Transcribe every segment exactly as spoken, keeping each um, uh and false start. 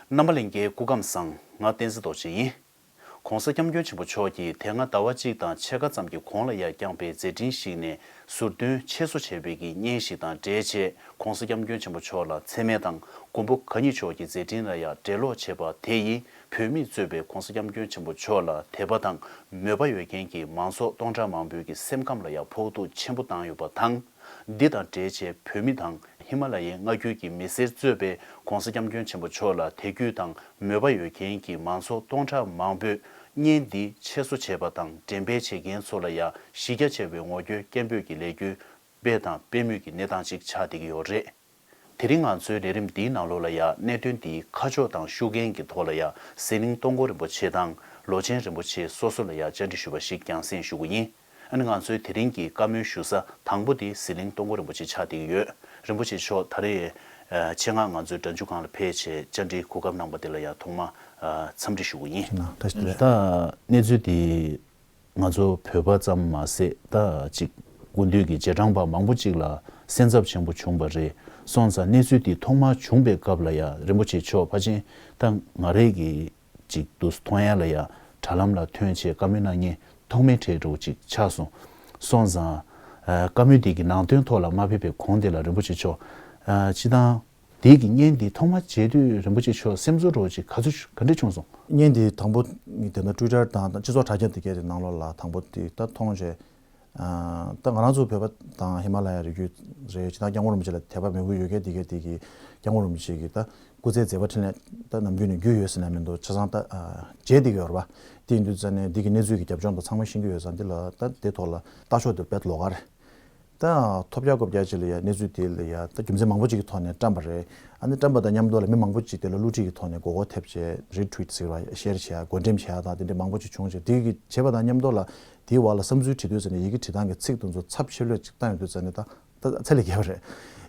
རྣམ་པ་ལྷན་རྒྱས་སྐུ་ཁམས་བཟང་། ང་བསྟན་འཛིན་རྡོ་རྗེ་ཡིན། ༸གོང་ས་༸སྐྱབས་མགོན་ཆེན་པོ་མཆོག་གིས་དེ་སྔ་ཟླ་བ་གཅིག་དང་ཕྱེད་ཀ་ཙམ་གྱི་གོང་ལ་ཡ་བསྐྱངས་པའི་མཛད་འཕྲིན་ཞིག་ནས་ཟུར་འདོན་ཆེད་བཟོ་བྱས་པའི་གི་བརྙན་ཞིག་དང་འབྲེལ་བྱས་༸གོང་ས་༸སྐྱབས་མགོན་ཆེན་པོ་མཆོག་ལ་མཚན་སྨད་དང་མགོན་པོ་གང་ཉིད་མཆོག་གི་མཛད་འཕྲིན་ལ་ཡ་འགྲེལ་ཀློག་བྱས་པ་དེ་ཡིས་བོད་མིས་གཙོས་པའི་༸གོང་ས་༸སྐྱབས་མགོན་ཆེན་པོ་མཆོག་ལ་དད་པ་དང་མོས་པ་ཡོད་མཁན་གྱི་མང་ཚོགས་སྟོང་ཕྲག་མང་པོའི་གི་སེམས་ཁམས་ལ་ཡ་ཕོག་ཐུག་ཆེན་པོ་བཏང་ཡོད་པ་དང་། འདི་དང་འབྲེལ་བྱས་བོད་མི་དང་ཧི་མ་ལ་ཡའི་མངའ་ཁུལ་གྱི་མི་སེར་གཙོས་པའི་༸གོང་ས་༸སྐྱབས་མགོན་ཆེན་པོ་མཆོག་ལ་དད་གུས་དང་མོས་པ་ཡོད་མཁན་གྱི་མང་ཚོགས་སྟོང་ཕྲག་མང་པོས་བརྙན་འདི་ཆེད་བཟོ་བྱས་པ་དང་འགྲེམས་སྤེལ་བྱེད་མཁན་ཚོ་ལ་ཡ་གཞི་རྒྱ་ཆེ་བའི་ངོ་རྒོལ་སྐད་འབོད་ཀྱི་ལས་འགུལ་སྤེལ་དང་སྤེལ་མུས་ཀྱི་གནས་སྟངས་ཅིག་ཆགས་བསྡད་ཀྱི་ཡོད་རེད། དེ་རིང་ང་ཚོའི་ལས་རིམ་འདིའི་ནང་ལོགས་ལ་ཡ་གནད་དོན་འདིའི་ཁ་ཕྱོགས་དང་ཤུགས་རྐྱེན་གྱི་ཐོག་ལ་ཡ་ཟི་ལིང་སྟོང་འཁོར་རིན་པོ་ཆེ་དང་ལོ་ཆེན་རིན་པོ་ཆེ་སོ་སོ་ལ་ཡ་བཅར་འདྲི་ཞུས་པ་ཞིག་རྒྱང་སྲིང་ཞུ་གི་ཡིན། ཨ་ནི་ང་ཚོའི་དེ་རིང་གི་བཀའ་མོལ་ཞུ་ས་དང་པོ་དེ་ཟི་ལིང་སྟོང་འཁོར་རིན་པོ་ཆེ་ཆགས་བསྡད་ཀྱི་ཡོད། རིན་པོ་ཆེ་མཆོག་ད་རེས་ཨ་ཆེད་མངགས་ང་ཚོའི་སྒྲ་འཇུག་ཁང་ལ་ཕེབས་བྱས་བཅར་འདྲིའི་གོ་སྐབས་གནང་པ་དེ་ལ་ཡ་ཐོག་མ་ཨ་འཚམས་འདྲི་ཞུ་གི་ཡིན། ད་གནས་ཚུལ་དེ་ང་ཚོ་བོད་པ་ཙམ་མ་ཟད་ད་ཅིག་སྐུ་མདུན་གྱི་རྗེས་འབྲང་པ་མང་པོ་ཅིག་ལ་སེམས་འཚབ་ཆེན་པོ་བྱུང་བ་རེད། སོང་ཙང་གནས་ཚུལ་འདི་ཐོག་མར་བྱུང་པའི་སྐབས་ལ་ཡ་རིན་པོ་ཆེ་མཆོག་ཕལ་ཆེར་ད་ང་རེ་གི་ཅིག་ཏུ་མཐོང་ཡ་ལ་ཡ་དྲ་ལམ་ལ་ཐོན་བྱས་བཀའ་མོལ་གནང་མཁན་ཐོག་མའི་གྲས་འདྲ་བོ་ཅིག་ཆགས་སོང་། སོང་ཙང་ཨ་བཀའ་མོལ་འདི་གི་ནང་དོན་ཐོག་ལ་མ་ཕེབས་པའི་གོང་དེ་ལ་རིན་པོ་ཆེ་མཆོག་ཨ་སྤྱི་བཏང་དེ་གི་བརྙན་འདི་ཐོག་མ་མཇལ་དུས་རིན་པོ་ཆེ་མཆོག་སེམས་ཚོར་འདྲ་བོ་ཅིག་ག་ཚོད་ག་འདྲ་བྱུང་སོང་། བརྙན་འདི་དང་པོ་དེ་ནི་ཊུའི་ཊར་དང་སྤྱི་ཚོགས་དྲ་རྒྱ་དེ་གའི་ནང་ལོགས་ལ་དང་པོ་དེ་ད་མཐོང་བྱས། ཨ་ད་ང་རང་ཚོ་བོད་པ་དང་ཧི་མ་ལ་ཡ་རི་རྒྱུད་རེད། ཇི་ལྟར་སྐྱབས་མགོན་རིན་པོ་ཆེ་ལ་དད་པ་མོས་གུས་ཡོད་མཁན་དེ་གའི་དེ་གི་སྐྱབས་མགོན་རིན་པོ་ཆེ་གི་ད་སྐུ་ཚེའི་མཛད་པ་འཕྲིན་ལས་ད་ནམ་རྒྱུན་ནས་རྒྱུས་ཡོད་ཟེར་ན་མི་འདུག་ཆ་ཚང་ད་ཨ་མཇལ་བསྡད་ཀྱི་ཡོད་རེད་པ། དེ་ཡིན་དུས་ཙ་ནས་འདི་གི་གནས་ཚུལ་གྱི་རྒྱབ་ལྗོངས་དང་ཚང་མ་ཤེས་ཀྱི་ཡོད་ཙང་འདི་ལ་ད་དེ་ཐོག་ལ་ལྟ་ཕྱོགས་དེ་དཔེ་ལོགས་ཀ་རེད། ད་ཐོབ་རྒྱག་རྐོབ་རྒྱག་ཅིག་ལ་ཡ་གནས་ཚུལ་དེ་ལ་ཡ་ད་རྒྱུ་མཚན་མང་པོ་ཅིག་གི་ཐོག་ནས་བཀྲམས་པ་རེད། ཨ་ནི་བཀྲམས་པ་དང་མཉམ་དུ་ལ་མི་མང་པོ་ཅིག་དེ་ལ་བསླུ་བྲིད་ཀྱི་ཐོག་ནས་མགོ་སྐོར་ཐེབས་བྱས་རི་ཊུ་ཝིཊ་ཟེར་བ་ཤེར་བྱས་བགོ་འགྲེམས་བྱས་དང་དེ་འདྲའི་མང་པོ་ཅིག་བྱུང་བྱས་དེ་གི་བྱས་པ་དང་མཉམ་དུ་ལ་དེའི་འོག་ལ་བསམ་ཚུལ་བྲིས་དུས་ཙམ་ནས་ཡི་གེ་བྲིས་སྟངས་ཀྱི་ཚིག་དེ་ཚོ་ཚབས་ཆེ་ལོས་ཅིག་བཏང་ཡོང་དུས་ཙམ་ནས་ད་ད་ཚད་ལས་བརྒལ་བ་རེད།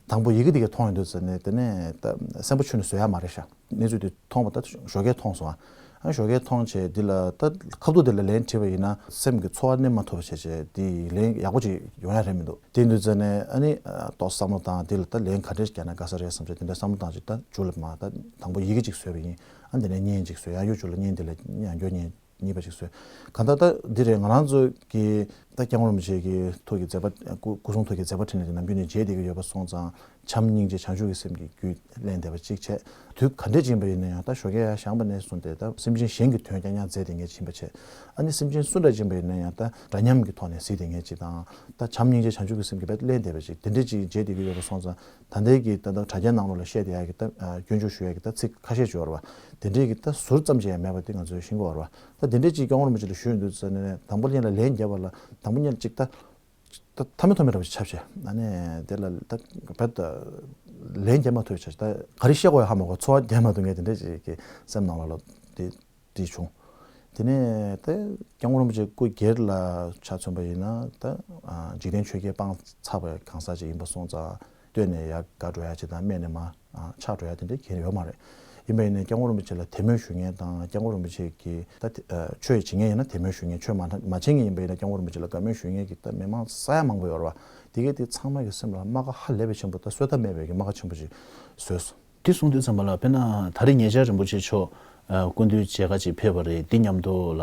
དང་པོ་ཡི་གེ་དེ་ག་མཐོང་ཡོང་དུས་ཙམ་ནས་དེ་ནས་ད་སེམས་པ་ཆུ་ནས་བཟོད་ཡ་མ་རེད་ཤག་གནས་ཚུལ་དེ་མཐོང་བ་ད་ཞོགས་ཀས་མཐོང་སོང་ཨ། ཨ་ཞོགས་ཀས་མཐོང་བྱས་འདི་ལ་ད་ཁ་ཐུག་དེ་ལ་ལན་བྲིས་པ་ཡིན་ན་སེམས་ཀྱི་ཚོར་བ་རྣམ་མ་ཐོབ་པ་བྱས་བྱས་འདི་ལན་ཡག་པོ་ཅིག་ཡོང་ཡ་རེད་མི་འདུག་དེ་འདུག་ཙ་ནས་ཨ་ནི་ཏོག་བསམ་བློ་བཏང་འདི་ལ་ད་ལན་ག་འདྲས་རྒྱག་ན་དགའ་ས་རེད་བསམ་བྱས་དེ་འདྲ་བསམ་བློ་བཏང་བྱས་ད་མཇུག་ལ་མ་ད་དང་པོ་ཡི་གེ་ཅིག་བཟོས་པ་ཡིན། ཨ་འདི་ནས་བརྙན་ཅིག་བཟོས་ཡ་ཡོད་མཇུག་ལ་བརྙན་འདི་ལ་ཡང་བསྐྱར་བརྙན་གཉིས་པ་ཅིག་བཟོས། གང་ལྟར་ད་འདི་རེད་ང་རང་ཚོ་གི་ད་སྐྱབས་མགོན་རིན་པོ་ཆེ་གི་ཐུགས་ཀྱི་མཛད་པ་སྐུ་སྐུ་གསུང་ཐུགས་ཀྱི་མཛད་པ་འཕྲིན་ལས་དེ་ནམ་རྒྱུན་ནས་མཇལ་བསྡད་ཀྱི་ཡོད་པ་སོང་ཙང་། བྱམས་སྙིང་རྗེ་བྱང་ཆུབ་ཀྱི་སེམས་ཀྱི་རྒྱུད་ལེན་བསྡད་པ་གཅིག་བྱས། དུས་ག་འདྲས་ཅིག་ཡིན་པ་ཡིན་ན་ཡང་ད་ཞོགས་ཀས་ཡར་བཞེངས་པ་ནས་བཟུང་སྟེ་ད་སེམས་ཅན་གཞན་གྱི་དོན་རྐྱང་རྐྱང་མཛད་བསྡད་མཁན་ཅིག་ཡིན་པ་བྱས། ཨ་ནི་སེམས་ཅན་སུ་འདྲ་ཅིག་ཡིན་པ་ཡིན་ན་ཡང་ད་འདྲ་མཉམ་གྱི་ཐོག་ནས་གཟིགས་བསྡད་མཁན་ཅིག་དང་ད་བྱམས་སྙིང་རྗེ་བྱང་ཆུབ་ཀྱི་སེམས་ཀྱི་དཔེ་ལེན་བསྡད་པ་ཅིག་དེ་འདྲས་ཅིག་མཇལ་བསྡད་ཀྱི་ཡོད་པ་སོང་ཙང་ད་ལྟའི་གི་ད་ད་དྲ་རྒྱའི་ནང་ལོགས་ལ་བཤད་བསྡད་ཡག་གི་ད་སྐྱོན་བརྗོད་ཞུ་ཡག་གི་ད་ཚིག་ཁ་ཤས་ཅིག་ཡོད་རེད་བ། དེ་འདྲས་ཀྱི་ད་ཟུར་ཙམ་ཅིག་ཡང་མེད་པ་དེ་ང་ཚོས་ཤེས་ཀྱི་ཡོད་རེད་བ། ད་དེ་འདྲས་ཅིག་སྐྱབས་མགོན་རིན་པོ་ཆེ་ལ་ཞུས་ཡོང་དུས་ཙ་ནས་དང་པོ་ཉིད་ལ་ལན་བརྒྱབ་པ་ལ་དང་པོ་ཉིད་ལ་ཅིག་ད། ད་ཐ་མལ་ཐོགས་མེད་འདྲ་བ་ཞིག་ཆགས་བྱས། ཨ་ནི་དེ་ལ་ད་རྦད་དེ་ལན་རྒྱག་མ་ཐུབ་ཆགས་ད་ག་རེ་བཤད་དགོས་ཡ་ཧ་མ་གོ་ཚོར་བ་རྒྱག་མ་ཐུབ་མཁན་དེ་འདྲ་ཞིག་གི་སེམས་ནང་ལ་ལོ་དེ་དེ་བྱུང་། དེ་ནས་ད་སྐྱབས་མགོན་རིན་པོ་ཆེ་སྐུ་སྒེར་ལ་ཆ་མཚོན་པ་ཡིན་ན་ད་འཇིག་རྟེན་ཆོས་བརྒྱད་སྤངས་ཚར་བའི་གང་ཟག་ཅིག་ཡིན་པ་སོང་ཙང་སྟོད་ནས་ཡར་དགའ་འགྲོ་ཡ་ཅིག་དང་སྨད་ནས་མར་ཆག་འགྲོ་ཡ་དེ་འདྲ་གང་ཡང་ཡོད་མ་རེད། ཡིན་པ་ཡིན་ནའི་སྐྱབས་མགོན་རིན་པོ་ཆེ་ལ་དད་མོས་ཞུ་མཁན་དང་སྐྱབས་མགོན་རིན་པོ་ཆེ་གི་ད་དེ་ཨ་ཆོས་བྱེད་མཁན་ཡིན་ན་དད་མོས་ཞུ་མཁན་ཆོས་མ་མ་བྱེད་མཁན་ཡིན་པ་ཡིན་ན་སྐྱབས་མགོན་རིན་པོ་ཆེ་ལ་དགའ་མོས་ཞུ་མཁན་གྱི་ད་མི་མང་ས་ཡ་མང་པོ་ཡོད་རེད་བ། དེ་གས་དེ་ཚང་མ་གི་སེམས་ལ་རྨ་ཁ་ཧ་ལས་པའི་ཆེན་པོ་ད་གསོས་ཐབས་མེད་པའི་གི་རྨ་ཁ་ཆེན་པོ་ཅིག་བཟོས་སོང་། དེ་གསུངས་དུས་ཙམ་པ་ལ་དཔེར་ན་ད་རེས་ཉེ་ཆར་རིན་པོ་ཆེ་མཆོག་ཨ་སྐུ་མདུན་མཇལ་ཁ་ཅིག་ཕེབས་པ་རེད། འདི་མཉམ་དུ་ལ་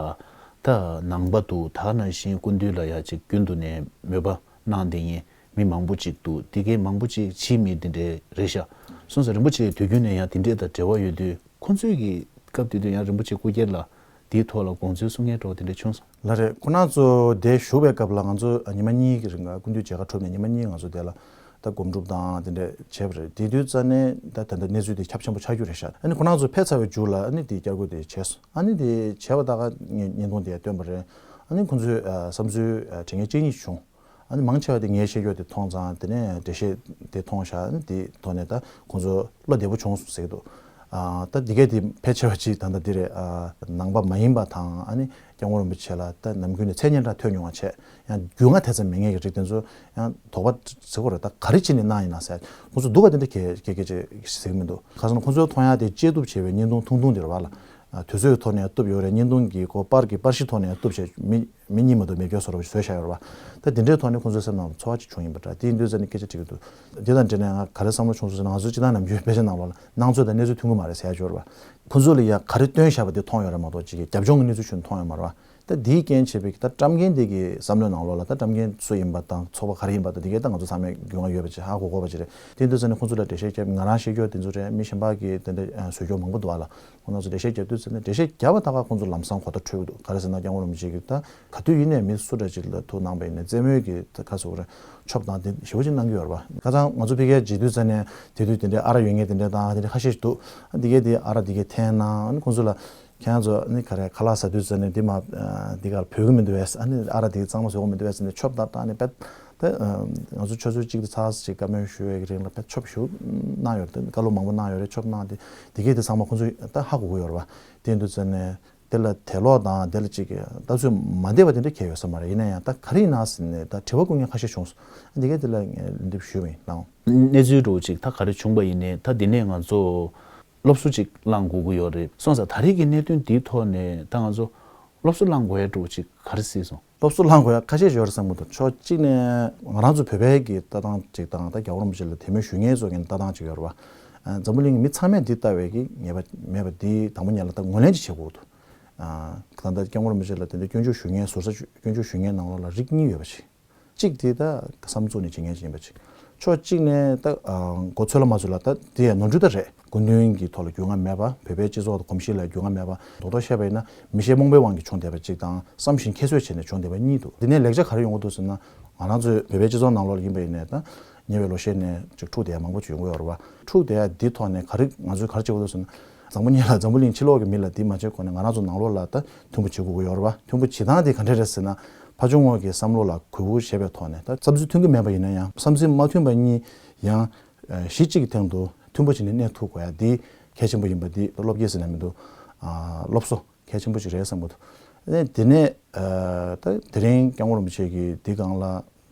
ད་ནང་པ་འདུག་ད་ནང་བཞིན་སྐུ་མདུན་ལ་ཡ་ཅིག་རྒྱུན་དུ་ནས་མོས་པ་གནང་བསྡད་མཁན་མི་མང་པོ་ཅིག་འདུག་དེ་གའི་མང་པོ་ཅིག་ཕྱིའི་མི་དེ་འདྲའི་རེད་ཤག་སོང་ཙང་རིན་པོ་ཆེ་དུས་རྒྱུན་ནས་ཡང་དེ་འདྲས་དང་འབྲེལ་བ་ཡོད་དུས་ཁོང་ཚོས་ཀྱི་སྐབས་དེ་དུས་ཡང་རིན་པོ་ཆེ་སྐུ་སྒེར་ལ་དེའི་ཐོག་ལ་དགོངས་ཚུལ་གསུང་མཁན་འདྲ་བོ་དེ་འདྲས་བྱུང་སོང་། ལགས་རེད། ཁོང་རྣམ་ཚོ་དེ་བཞུགས་པའི་སྐབས་ལ་ང་ཚོ་ཉི་མ་གཉིས་ཀྱི་རིང་སྐུ་མདུན་མཇལ་ཁ་གྲུབ་ནས་ཉི་མ་གཉིས་ང་ཚོ་དེ་ལ་ད་སྒོམ་སྒྲུབ་དང་དེ་འདྲས་བྱས་པ་རེད། དེ་དུས་རྩ་ནས་ད་ད་ལྟ་གནས་ཚུལ་དེ་ཁྱབ་ཆེན་པོ་ཆགས་རྒྱུ་རེད་ཤག་ཨ་ནི་ཁོང་རྣམ་ཚོ་ཕེབས་ཚར་བའི་མཇུག་ལ་ཨ་ནི་དེ་བསྐྱར་སྐུལ་དེ་བྱས་སོང་། ཨ་ནི་དེ་བྱས་པ་ད་ག་བརྙན་ཐུང་དེ་བཏོན་པ་རེད། ཨ་ནི་ཁོང་ཚོས་ཨ་བསམ་ཚུལ་ཨ་དྲན་མཁན་གཅིག་གཉིས་བྱུང་། ཨ་ནི་མང་ཆེ་བ་དེ་ངའི་བཤད་རྒྱུ་དེ་མཐོང་ཙང་དེ་ནས་འགྲེལ་བཤད་དེ་མཐོང་ཤག་ཨ་ནི་དེ་ཐོག་ནས་ད་ཁོང་ཚོ་བློ་བདེ་པོ་བྱུང་སོང་ཟེར་གྱི་འདུག་ཨ་ད་འདི་གས་དེ་ཕལ་ཆེ་བ་ཅིག་ད་ལྟ་འདི་རེད། ཨ་ནང་པ་མ་ཡིན་པ་དང་ཨ་ནི་སྐྱབས་མགོན་རིན་པོ་ཆེ་ལ་ད་ནམ་རྒྱུན་ནས་མཚན་སྙན་གྲགས་ཐོས་མྱོང་བ་བྱས་ཡང་རྒྱུས་མངའ་དེ་ཙམ་མེད་མཁན་གྱི་རིགས་དེ་ཚོ་ཡང་དོགས་པ་ཟེར་དགོས་རེད། ད་ག་རེ་བྱས་ནས་གནང་ཡིན་ན་ཟེར་ཁོང་ཚོ་སྡུག་པ་དེ་འདྲ་གས་གས་གས་ཅིག་ཟེར་གྱི་མི་འདུག་ཁ་སང་ཁོང་ཚོའི་མཐོང་ཡག་དེ་བཅད་གཏུབ་བྱས་པའི་བརྙན་ཐུང་ཐུང་ཐུང་དེ་རེད་བ་ལ། དུས་ཚོད་ཀྱི་ཐོག་ནས་གཏུབ་ཡོད་རེད། བརྙན་ཐུང་གི་ཁོ་པར་གྱི་པར་གཞིའི་ཐོག་ནས་གཏུབ་བྱས་མི་མི་གཉིས་མ་གཏོགས་མེད་སྐྱོ་བཟོ་འདྲ་བཟོས་བཞག་ཡོད་རེད་བ། ད་དེ་འདྲའི་ཐོག་ནས་ཁོང་ཚོའི་སེམས་ནང་ཚོར་བ་ཅིག་བྱུང་ཡིན་པ་འདྲ། དེ་ཡིན་དུས་ཙང་ནས་སྐད་ཆ་དྲི་གི་འདུག་དེ་དང་འབྲེལ་ནས་ང་ག་རེ་བསམ་བློ་བྱུང་སོང་ཟེར་ན། ང་ཚོ་སྤྱི་བཏང་ནམ་རྒྱུན་དཔེ་ཆ་ནང་ལོགས་ལ་སྣང་ཚུལ་དང་གནས་ཚུལ་མཐུན་གྱི་མ་རེད་ཟེར་ཡ་ཅིག་ཡོད་རེད་བ། ཁོང་ཚོ་ལ་ཡ་ག་རེ་སྟོན་བཞག་པ་དེ་མཐོང་ཡོད་རེད་མ་གཏོགས་ཅིག་གི་རྒྱབ་ལྗོངས་ཀྱི་གནས་ཚུལ་ཁྱོན་མཐོང་ཡོད་མ་རེད་བ། ད་དེའི་རྐྱེན་བྱས་པའི་ད་བཀྲམ་མཁན་དེ་གི་བསམ་བློའི་ནང་ལོགས་ལ་ད་བཀྲམ་མཁན་སུ་ཡིན་པ་དང་ཚོགས་པ་ག་རེ་ཡིན་པ་དང་དེ་གའི་ད་ང་ཚོ་ཚང་མས་རྒྱུས་མངའ་ཡོད་པ་ཅིག་རེད། ཧ་གོ་གོ་བ་ཅིག་རེད། དེ་འདུག་ཟེར་ནས་ཁོང་ཚོ་ལ་འགྲེལ་བཤད་བརྒྱབ། ང་རང་བཤད་རྒྱུ་དེ་ཚོ་རེད། མི་གཞན་པ་གིས་དེ་འདྲ་བཟོས་རྒྱུ་མང་པོ་འདུག་ཨ་ལ། ཁོང་རྣམ་ཚོ་འགྲེལ་བཤད་བརྒྱབ་དུས་ཙམ་ནས་འགྲེལ་བཤད་བརྒྱབ་པ་ད་ག་ཁོང་ཚོ་ལམ་སང་གོ་བརྡ་འཕྲོད་ཀྱི་འདུག་ག་རེ་ཟེར་ན་སྐྱབས་མགོན་རིན་པོ་ཆེ་གིས་ད་ག་དུས་ཡིན་ནའི་མི་སུ་འདྲ་ཅིག་ལ་ཐུག་གནང་པ་ཡིན་ནའི་རྩེད་མོའི་གི་ད་ག་ཟེར་དགོས་རེད། ཆོབ་དང་དེ་ཞེ་པོ་ཅིག་གནང་གི་ཡོད་རེད་བ། ཁ་སང་ང་ཚོ་ཕ་གིར་མཇལ་དུས་ཙམ་ནས་དེ་དུས་དེ་འདྲའི་ཨ་རག་ཡོད་མཁན་དེ་འདྲ་དང་དེ་འདྲ་ཁ་ཤས་ཤིག་འདུག་འདི་གས་དེ་ཨ་རག་འདི་གས་འཐེན་གནང་། ཨ་ནི་ཁོང་ཚོ་ལ་ཁྱེད་རང་ཚོ་ཨ་ནི་ག་རེ་ཁ་ལག་ཟ་དུས་ཙམ་ནས་འདི་མ་འདི་ག་ལ་བོད་ཀྱི་མི་འདུག་བས། ཨ་ནི་ཨ་རག་འདི་གཙང་མ་བཟོ་གི་མི་འདུག་བས་ཟེར་ནས་ཆོབ་བཏབ་བཏང་ནས་དཔེ་ད་ང་ཚོ་ཆུ་ཚོད་གཅིག་དང་ཚར་ཅིག་བཀའ་མོལ་ཞུ་བའི་རིང་ལ་དཔེ་ཆོབ་ཞེ་པོ་གནང་ཡོད་རེད། བཀའ་སློབ་མང་པོ་གནང་ཡོད་རེད། ཆོབ་གནང་དེ་འདི་གས་དེ་ཚང་མ་ཁོང་ཚོས་ད་ཧ་གོ་གི་ཡོད་རེད་བ། དེ་ཡིན་དུས་ཙམ་ནས། དེ་ལ་དད་ལོག་དང་དེ་ལ་ཅིག་ལྟ་ཚུལ་མ་འདྲེས་པ་དེ་འདྲ་གང་ཡང་ཡོད་ས་མ་རེད། ཡིན་ན་ཡང་ད་ག་རེ་ཡིན་ན་ཟེར་ནས་ད་དྲི་བ་བཀོད་མཁན་ཁ་ཤས་བྱུང་སོང་། འདི་གས་དེ་ལ་ངས་ལན་འདེབས་ཞུས་པ་ཡིན་ལགས། གནས་ཚུལ་འདྲ་བོ་ཅིག་ད་ག་རེ་བྱུང་པ་ཡིན་ནའི་ད་འདི་ནས་ང་ཚོ་སློབ་གསོ་ཅིག་བླང་དགོས་ཀྱི་ཡོད་རེད། སོང་ཙང་ད་རེས་ཀྱི་གནད་དོན་འདིའི་ཐོག་ནས་ད་ང་ཚོ་སློབ་གསོ་བླང་དགོས་ཡ་འདྲ་བོ་ཅིག་ག་རེ་གཟིགས་སོང་། སློབ་གསོ་བླང་དགོས་ཡ་ཁ་ཤས་ཡོད་རེད་བསམ་གྱི་འདུག་ཕྱོགས་གཅིག་ནས་ང་རང་ཚོ་བོད་པའི་གི་ལྟ་སྟངས་ཅིག་དང་ད་རྒྱལ་བ་རིན་པོ་ཆེ་ལ་དད་མོས་ཞུ་མཁན་ཚོ་གི་ལྟ་སྟངས་ཅིག་ཡོད་རེད་བ། འཛམ་བུ་གླིང་གི་མི་ཚང་མས་འདི་ལྟ་བའི་གི་ངེས་པ་མེད་པ་འདི་དང་པོ་ཉིད་ལ་ད་ངོས་ལེན་ཅིག་བྱེད་དགོས་འདུག་ད་ལྟ་སྐྱབས་མགོན་རིན་པོ་ཆེ་ལ་དེ་འདྲའི་སྐྱོན་བརྗོད་ཞུ་མཁན་ཟུར་ཟ་སྐྱོན་བརྗོད་ཞུ་མཁན་ནང་ལོགས་ལ་རིགས་གཉིས་ཡོད་པ་ཅིག་གཅིག་དེ་ད་བསམ་བློ་བཙུགས་ནས་བྱེད་མཁན་ཅིག་ཡིན་པ་ཅིག་ཕྱོགས་གཅིག་ནས་ད་མགོ་ཚོད་ལ་མ་ཚོད་ལ་ད་དེ་ཡང་ནོར་འཁྲུལ་ད་རེད། སྐུ་མདུན་གྱི་ཐོག་ལ་རྒྱུས་མངའ་མེད་པ། བོད་པའི་སྤྱི་ཚོགས་དང་གོམས་གཤིས་ལ་རྒྱུས་མངའ་མེད་པ། རྡོག་རྡོག་བཤད་པ་ཡིན་ན་མི་ཤེས་རྨོངས་པའི་དབང་གིས་བྱུང་བསྡད་པ་གཅིག་དང་། བསམ་བཞིན་ཁྱད་གསོད་བྱས་ནས་བྱུང་བསྡད་པ་གཉིས་འདུག་འདི་ནས་ལེགས་ཆ་ག་རེ་ཡོང་གི་འདུག་ཟེར་ན། ང་རང་ཚོའི་བོད་པའི་སྤྱི་ཚོགས་ནང་ལོགས་ལ་ཡིན་པ་ཡིན་ནའི་ད་ཉེ་བའི་ལོ་ཤས་ནས་ཅིག་འཁྲུག་བསྡད་ཡ་མང་པོ་ཅིག་ཡོང་གི་ཡོད་རེད་བ། འཁྲུག་བསྡད་ཡ་འདི་ཐོག་ནས་ག་རེ་ང་ཚོས་ག་རེ་བྱེད་དགོས་འདུག་ཟེར་ན། འཛམ་བུ་གླིང་ལ་འཛམ་བུ་གླིང་ཕྱི་ལོགས་ཀྱི་མི་ལ་འདི་མ་བྱེད་གོང་ནས་ང་རང་ཚོ་ནང་ལོགས་ལ་ད་མཐུན་པོ་བྱེད་དགོས་ཀྱི་ཡོད་རེད་བ། མཐུན་པོ་བྱེད་སྟངས་དེ་ག་འདྲ་རེད་ཟེར་ན། ཕར་ཕྱོགས་ངོས་ཀྱི་བསམ་བློ་ལ་གུས་བཀུར་བྱེད་པའི་ཐོག་ནས། ད་བསམ་ཚུལ་མཐུན་གྱི་མེད་པ་ཡིན་ན་ཡང་བསམ་ཚུལ་མ་མཐུན་པ་གཉིས་ཡང་གཞི་གཅིག་གི་སྟེང་དུ་མཐུན་པོ་བྱས་ནས་གནས་ཐུབ་དགོས་ཡ་འདི་གལ་ཆེན་པོ་ཡིན་པ་འདི་སློབ་དགེ་ཟེར་ན་མི་འདུག་སློབ་གསོ། གལ་ཆེན་པོ་ཞིག་རེད་བསམ་གྱི་འདུག་ཨ་ནི་དེ་ནས་ཨ་ད་དེ་རིང་སྐྱབས་མགོན་རིན་པོ་ཆེ་གིས་འདི་སྒང་ལ་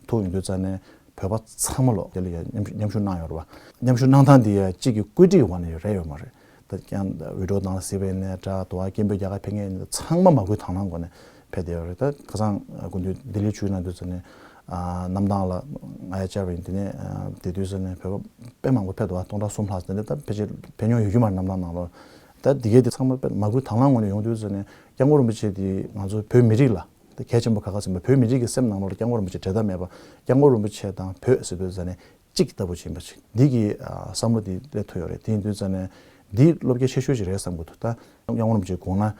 ཐུག་ཡོང་དུས་ཙམ་ནས་བོད་པ་ཚང་མ་ལོ་དེ་ལ་ཡང་མཉམ་ཞུགས་མཉམ་ཞུགས་གནང་ཡོད་རེད་བ། མཉམ་ཞུགས་གནང་སྟངས་འདི་ཡང་གཅིག་གི་བཀོད་སྒྲིག་གི་འོག་ནས་ཡོད་རེད་ཡོད་མ་རེད། ད་ཀྱང་ཝི་ཌི་ཡོ་དང་གཟིགས་པ་ཡིན་ནའི་འདྲ། དུ་བ་སྐད་འབོད་རྒྱག་ག་ཕེབས་མཁན་ཡིན་ནའི་ཚང་མ་མ་བསྐུལ་དང་བླངས་སྒོ་ནས་ཕེབས་བསྡད་ཡོད་རེད། ད་ཁ་སང་སྐུ་མདུན་ལྡི་ལིར་ཆིབས་བསྒྱུར་གནང་དུས་ཙམ་ནས་ཨ་གནམ་ཐང་ལ་ང་ཡར་བཅར་བ་ཡིན། དེ་ནས་ཨ་དེ་དུས་ཙམ་ནས་བོད་པ་དཔེ་མང་པོ་ཕེབས་འདུག་བ། སྟོང་ཕྲག་གསུམ་ལྷག་ཙམ་དེ་འདྲ་ད་ཕལ་ཆེར་ཕེབས་མྱོང་ཡོད་རྒྱུ་མ་རེད་གནམ་ཐང་ནང་ལོགས། ད་འདི་གས་དེ་ཚང་མ་དཔེ་མ་བསྐུལ་དང་བླངས་ངོས་ནས་ཡོང་དུས་ཙམ་ནས་སྐྱབས་མགོན་རིན་པོ་ཆེ་དེ་ང་ཚོ་བོད་མི་རིགས་ལ་ད་གལ་ཆེན་པོ་ག་ག་ཟེར་ན། བོད་མི་རིགས་ཀྱི་སེམས་ནང་ལོགས་ལ་སྐྱབས་མགོན་རིན་པོ་ཆེ་འབྲལ་ཐབས་མེད་པ། སྐྱབས་མགོན་རིན་པོ་ཆེ་དང་བོད་ཟེར་དུས་ཙམ་ནས་གཅིག་ལྟ་བུ་ཅིག་ཡིན་པ་ཅིག་འདི་གི་ཨ་བསམ་བློ་འདི་སླེབས་ཐུབ་ཡོད་རེད། དེ་ཡིན་དུས་ཙམ་ནས་འདི་བློ་སྐྱེད་ཆེ་ཤོས་ཅིག་རེད་བསམ་གྱི་འདུག་ད་སྐྱབས་མགོན་རིན་པོ་ཆེ་དགོངས་ན་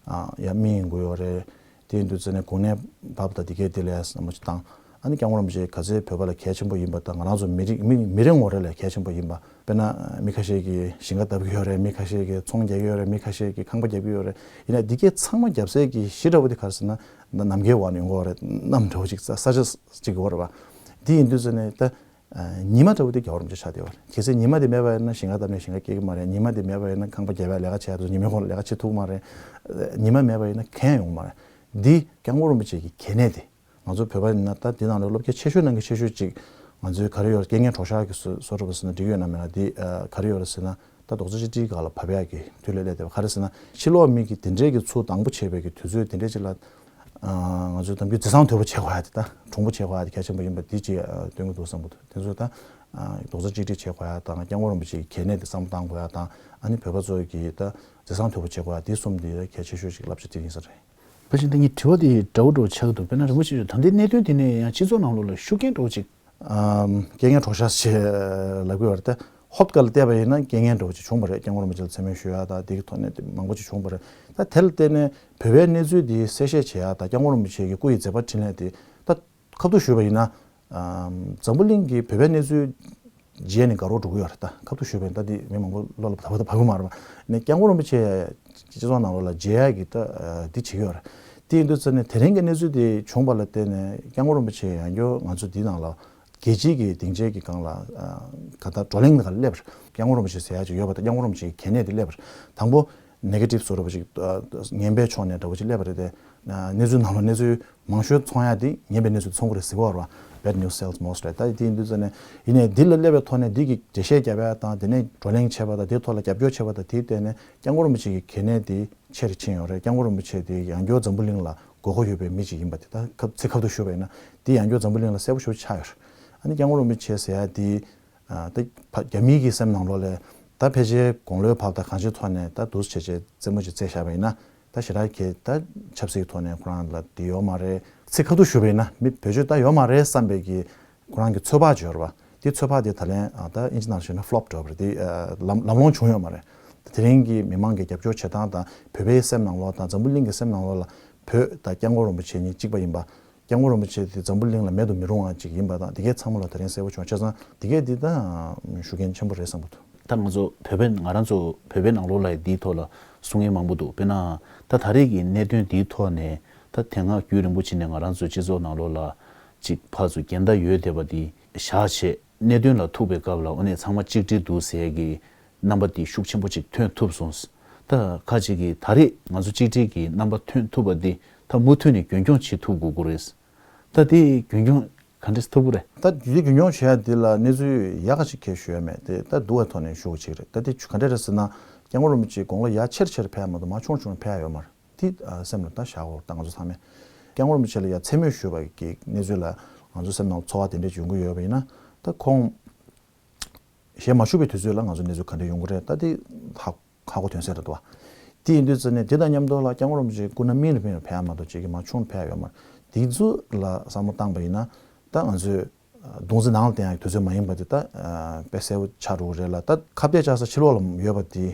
ཨ་ཡ་མི་ཡིན་དགོས་ཡོད་རེད། དེ་ཡིན་དུས་ཙམ་ནས་གོ་གནས་བབ་དང་དེ་གའི་དེ་ལ་བསམ་བློ་ཅིག་བཏང་། ཨ་ནི་སྐྱབས་མགོན་རིན་པོ་ཆེ་ག་ཚད་བོད་པ་ལ་གལ་ཆེན་པོ་ཡིན་པ་དང་། ང་རང་ཚོ་མི་རིགས་མི་མི་རེ་ངོ་རེ་ལ་གལ་ཆེན་པོ་ཡིན་པ། དཔེར་ན་མི་ཁ་ཤས་ཀྱིས་ཞིང་ཁ་བཏབ་ཀྱི་ཡོད་རེད། མི་ཁ་ཤས་ཀྱིས་ཚོང་རྒྱག་གི་ཡོད་རེད། མི་ཁ་ཤས་ཀྱིས་ཁང་པ་རྒྱག་གི་ཡོད་རེད། ཡིན་ན་འདི་གའི་ཚང་མ་རྒྱབ་སའི་གི་གཞི་འདྲ་བོ་དེ་ག་རེ་ཟེར་ན། ནམ་མཁའི་འོག་ནས་ཡོང་གི་ཡོད་རེད། གནམ་འདྲ་བོ་ཅིག་ས་ས་ཆ་ཅིག་ཡོད་རེད་བ། འདི་ཡིན་དུས་ཙམ་ནས་ད་ཨ་ཉི་མ་འདྲ་བོ་དེ་རྒྱལ་བ་རིན་པོ་ཆེ་ཆགས་བསྡད་ཡོད་རེད། གལ་སྲིད་ཉི་མ་དེ་མེད་པ་ཡིན་ན་ཞིང་ཁ་བཏབ་ནས་ཞིང་ཁ་སྐྱེ་གི་མ་རེད། ཉི་མ་དེ་མེད་པ་ཡིན་ན་ཁང་པ་རྒྱབ་ཡ་ལས་ཀ་བྱེད་ཡ་དེ་ཚོ་ཉི་མའི་འོག་ལས་ཀ་བྱེད་ཐུབ་ཀྱི་མ་རེད། ཉི་མ་མེད་པ་ཡིན་ན་གང་ཡང་ཡོང་གི་མ་རེད། འདི་སྐྱབས་མགོན་རིན་པོ་ཆེ་གི་གལ་གནད་དེ། ང་ཚོ་བོད་པ་ཡིན་ན་ད་འདི་ནང་ལ་སློབ་སྐྱེས་ཆེ་ཤོས་ནང་གི་ཆེ་ཤོས་ཅིག་ང་ཚོའི་ག་རེ་ཡོད། རྐྱེན་ངན་གྲོགས་ཤར་གྱི་བཟོ་བཟོ་འདྲ་བོ་ཟེར་ན་འགྲིག་ཡོད་ན་མེད་ན། འདི་ཨ་ག་རེ་ཡོད་རེད་ཟེར་ན། ད་རྡོག་རྩ་གཅིག་སྒྲིལ་སྒང་ལ་བབས་ཡག་གི་དུས་ལ་སླེབས་བསྡད་པ། ག་རེ་ཟེར་ན་ཕྱི་ལོགས་མི་གིས་དེ་འདྲའི་གི་ཚུར་དང་པོ་བྱས་པའི་གི་དུས་ཚོད་དེ་འདྲའི་ཅིག་ལ་ཨ་ང་ཚོས་གཏམ་རྒྱུད་རྗེས་བཟང་དོད་པོ་བྱེད་དགོས་ཡ་དེ། ད་གྲུང་པོ་བྱེད་དགོས་ཡ་དེ་གལ་ཆེན་པོ་ཡིན་པ་འདི་ཅིག་ཨ་སྟོན་གྱི་འདུག་བསམ་གྱི་འདུག་དེ་ཚོ་ད་ཨ་རྡོག་རྩ་གཅིག་སྒྲིལ་བྱེད་དགོས་ཡ་དང་། སྐྱབས་མགོན་རིན་པོ་ཆེ་གི་གལ་གནད་དེ་བསམ་བློ་བཏང་དགོས་ཡ་དང་། ཨ་ནི་བོད་པ་ཚོ་གིས་ད་རྗེས་བཟང་དོད་པོ་བྱེད་དགོས་ཡ་དེ་གསུམ་དེ་གལ་ཆེ་ཤོས་ཅིག་བསླབ་བྱ་དེ་ཡིན་ས་རེད། ཕལ་ཆེར་ད་ངས་དྲི་བ་དེ་འདྲ་བོ་འདྲ་བོ་ཆགས་ཀྱི་འདུག་དཔེར་ན་རིན་པོ་ཆེ་མཆོག་ད་ལྟའི་གནད་དོན་དེ་ནས་ཡང་སྤྱི་ཚོགས་ནང་ལོགས་ལ་ཤུགས་རྐྱེན་འདྲ་བོ་ཅིག་ཨམ། རྐྱེན་ངན་གྲོགས་ཤར་ཞེས་ལབ་ཀྱི་ཡོད་རེད་དེ། ཧོབ་ཀ་ལ་བལྟས་པ་ཡིན་ན་རྐྱེན་ངན་འདྲ་བོ་ཅིག་བྱུང་བ་རེད། སྐྱབས་མགོན་རིན་པོ་ཆེ་ལ་མཚན་སྨད་ཞུ་ཡ་དང་དེ་གི་ཐོག་ནས་དེ་མང་པོ་ཅིག་བྱུང་བ་རེད། ད་དེ་ལ་བརྟེན་ནས་བོད་པའི་གནས་ཚུལ་དེ་གསལ་བཤད་བྱེད་ཡ་དང་། སྐྱབས་མགོན་རིན་པོ་ཆེ་གི་སྐུ་ཡི་མཛད་པ་འཕྲིན་ལས་དེ་ད་ཁ་ཐུག་ཞུས་པ་ཡིན་ན། ཨམ། འཛམ་བུ་གླིང་གི་བོད་པའི་གནས་ཚུལ་མཇལ་ནས་དགའ་རབ་འགྲོ་གི་ཡོད་རེད། ད་ཁ་ཐུག་ཞུས་པ་ཡིན་ན། ད་འདི་མི་མང་པོ་བློ་ལ་བབས་པ་ད་བབས་ཀྱི་མ་རེད་པ། ནས་སྐྱབས་མགོན་རིན་པོ་ཆེ་སྤྱི་ཚོགས་ནང་ལོགས་ལ་མཇལ་ཡག་གི་ད་ཨ་འདི་བྱེད་ཀྱི་ཡོད་རེད། དེ་ཡིན་དུས་ཙམ་ནས་དེ་རིང་གི་གནས་ཚུལ་དེ་བྱུང་བ་ལ་བརྟེན་ནས་སྐྱབས་མགོན་རིན་པོ་ཆེ་ཡང་བསྐྱར་ང་ཚོ་འདི་ནང་ལ་རྒྱལ་སྤྱིའི་གི་སྡིངས་ཆའི་གི་སྒང་ལ་ཨ་ག་ད་བགྲོ་གླེང་སྒང་ལ་སླེབས་པ་རེད། སྐྱབས་མགོན་རིན་པོ་ཆེ་ཟེར་ཡག་ཅིག་ཡོད་པ་དང་། སྐྱབས་མགོན་རིན་པོ་ཆེ་གི་གལ་གནད་དེ་སླེབས་པ་རེད། དང་པོ་ནེ་གེ་ཊིབ་བཟོ་འདྲ་བོ་ཅིག་ཨ་ངན་པའི་ཕྱོགས་ནས་འདྲ་བོ་ཅིག་སླེབས་པ་རེད་དེ། ཨ་གནས་ཚུལ་ནང་ལ་གནས་ཚུལ་མང་ཤོས་འཚོང་ཡ་དེ་ངན་པའི་གནས་ཚུལ་འཚོང་གི་རེད་ཟེར་གྱི་ཡོད་རེད་བ། Bad news sells most རེད། ད་དེ་ཡིན་དུས་ཙ་ནས་ཡིན་ནའི་འདི་ལ་སླེབས་པའི་ཐོག་ནས་འདི་གི་འགྲེལ་བཤད་རྒྱབ་ཡ་དང་དེ་ནས་བགྲོ་གླེང་བྱས་པ་དང་དེའི་ཐོག་ལ་རྒྱབ་སྐྱོར་བྱས་པ་དང་དེའི་སྟེང་ནས་སྐྱབས་མགོན་རིན་པོ་ཆེ་གི་གལ་གནད་དེ་ཆེ་རུ་ཕྱིན་ཡོད་རེད། སྐྱབས་མགོན་རིན་པོ་ཆེ་དེ་ཡང་བསྐྱར་འཛམ་བུ་གླིང་ལ་དགོས་མཁོ་ཡོད་པའི་མི་ཅིག་ཡིན་པ་དེ་ད་ཁ་ཚིག་ཁ་ཐུག་ཞུས་པ་ཡིན་ན་དེ་ཡང་བསྐྱར་འཛམ་བུ་གླིང་ལ་གསལ་པོ་ཞེ་པོ་ཆགས་ཡོད་རེད། ཨ་ནི་སྐྱབས་མགོན་རིན་པོ་ཆེ་ཟེར་ཡ་དེ་ཨ་ད་ཕ་རྒྱ་མིའི་གི་སེམས་ནང་ལོགས་ལ་ད་ཕལ་ཆེར་དགུང་ལོའི་བབ་དང་གང་ཅིའི་ཐོག་ནས་ད་འདུག་སེ་བྱས་བྱས་རྩེད་མོ་ཅིག་རྩེས་བཞག་པ་ཡིན་ན། ད་ཞེ་དྲག་གི་ད་ཆབ་སྲིད་ཐོག་ནས་ཁོ་རང་ལ་དེ་ཡོད་མ་རེད། ཚིག་ཁ་ཐུག་ཞུས་པ་ཡིན་ན་མི་བེད་སྤྱོད་ད་ཡོད་མ་རེད་བསམ་པའི་གི་ཁོ་རང་གི་ཚོད་དཔག་ཅིག་ཡོད་རེད་བ། དེ་ཚོད་དཔག་དེ་ད་ལན་ཨ་ད་ཨིན་ཇི་ནང་བཤད་ན་ཕློབ་འགྲོ་བ་རེད། དེ་ཨ་ལམ་ལམ་ལྷོང་བྱུང་ཡོད་མ་རེད། ད་དེ་རིང་གི་མི་མང་གི་རྒྱབ་སྐྱོར་བྱེད་སྟངས་དང་བོད་པའི་སེམས་ནང་ལོགས་དང་འཛམ་བུ་གླིང་གི་སེམས་ནང་ལོགས་ལ་བོད་དང་སྐྱབས་མགོན་རིན་པོ་ཆེ་གཉིས་གཅིག་པ་ཡིན་པ། སྐྱབས་མགོན་རིན་པོ་ཆེ་དེ་འཛམ་བུ་གླིང་ལ་མེད་དུ་མི་རུང་བ་ཅིག་ཡིན་པ་དང་དེ་གའི་ཚང་མ་ལ་ད་རིང་གསལ་པོ་བྱུང་བྱས་ཙང་དེ་གའི་འདི་ད་ཞུ་མཁན་ཆེན་པོ་རེད་བསམ་གྱི་འདུག་ད་ང་ཚོ་བོད་པའི་ང་རང་ཚོ་བོད་པའི་ནང་ལོགས་ལ་འདིའི་ཐོག་ལ་གསུང་མཁན་མང་པོ་འདུག་དཔེར་ན་ད་ད་རེས་ཀྱི་གནད་དོན་འདིའི་ཐོག་ནས་ད་དེ་སྔ་རྒྱུན་རིང་པོ་ཅིག་ནས་ང་རང་ཚོ་སྤྱི་ཚོགས་ནང་ལོགས་ལ་ཅིག་ཕར་ཚུར་འགལ་ཟླ་ཡོད་བསྡད་པ་འདི་བཞག་བྱས་གནད་དོན་ལ་ཐུག་པའི་སྐབས་ལ་དངོས་གནས་ཚང་མ་གཅིག་སྒྲིལ་འདུག་ཟེར་གྱི་རྣམ་པ་འདི་ཤུགས་ཆེན་པོ་ཅིག་ཐོན་ཐུབ་སོང་། ད་ཁ་ཅིག་གིས་ད་རེས་ང་ཚོ་གཅིག་སྒྲིལ་གྱི་རྣམ་པ་ཐོན་ཐུབ་པ་འདི་ད་མུ་མཐུད་ནས་རྒྱུན་འཁྱོངས་བྱེད་ཐུབ་དགོས་ཀྱི་རེད། ད་དེ་རྒྱུན་འཁྱོངས་ག་འདྲས་ཐུབ་ཀྱི་རེད། ད་དེ་རྒྱུན་འཁྱོངས་བྱེད་ཡ་འདི་ལ་གནས་ཚུལ་ཡག་ག་ཅིག་གས་ཞུ་ཡ་མེད་དེ་ད་སྡུག་པའི་ཐོག་ནས་ཞུ་དགོས་ཅིག་རེད། ད་དེ་ག་འདྲས་རེད་ཟེར་ན་སྐྱབས་མགོན་རིན་པོ་ཆེ་དགུང་ལོ་ཡར་ཆེར་ཆེར་ཕེབས་ཡ་མ་གཏོགས་མར་ཆུང་ཆུང་ཕེབས་ཡ་ཡོད་མ་རེད། དེ་ཨ་སེམས་ལ་ད་བཞག་དགོས་ད་ང་ཚོ་ཚང་མས། སྐྱབས་མགོན་རིན་པོ་ཆེ་ལ་ཡ་མཚན་སྨད་ཞུས་པ་གི་གནས་ཚུལ་ལ་ང་ཚོ་སེམས་ནང་ཚོར་བ་དེ་འདྲས་ཡོང་གི་ཡོད་པ་ཡིན་ན་ད་ཁོང་ཞལ་མ་བཞུགས་པའི་དུས་ཚོད་ལ་ང་ཚོ་གནས་ཚུལ་ག་འདྲས་ཡོང་གི་རེད་ད་དེ་ཧ་ཧ་གོ་དོན་གསལ་རེད་དོ། དེ་ཡིན་དུས་ཙ་ནས་དེ་དང་མཉམ་དུ་ལ་སྐྱབས་མགོན་རིན་པོ་ཆེ་སྐུ་ན་སྨིན་རུ་སྨིན་རུ་ཕེབས་ཡ་མ་གཏོགས་ཅིག་གི་མར་ཆུང་ཕེབས་ཡ་ཡོད་མ་རེད། དེ་ཚོ་ལ་བསམ་བློ་བཏང་པ་ཡིན་ན་ད་ང་ཚོས་གདུང་རྩེ་ནང་ལ་བསྟན་ཡ་གི་དུས་ཚོད་མ་ཡིན་པ་དེ་ད་དཔེ་གསལ་པོ་ཆགས་འགྲོ་གི་རེད་ལ། ད་ཁ་གཏད་བཅག་ས་ཕྱི་ལོགས་ལ་ཡོད་པ་དེ་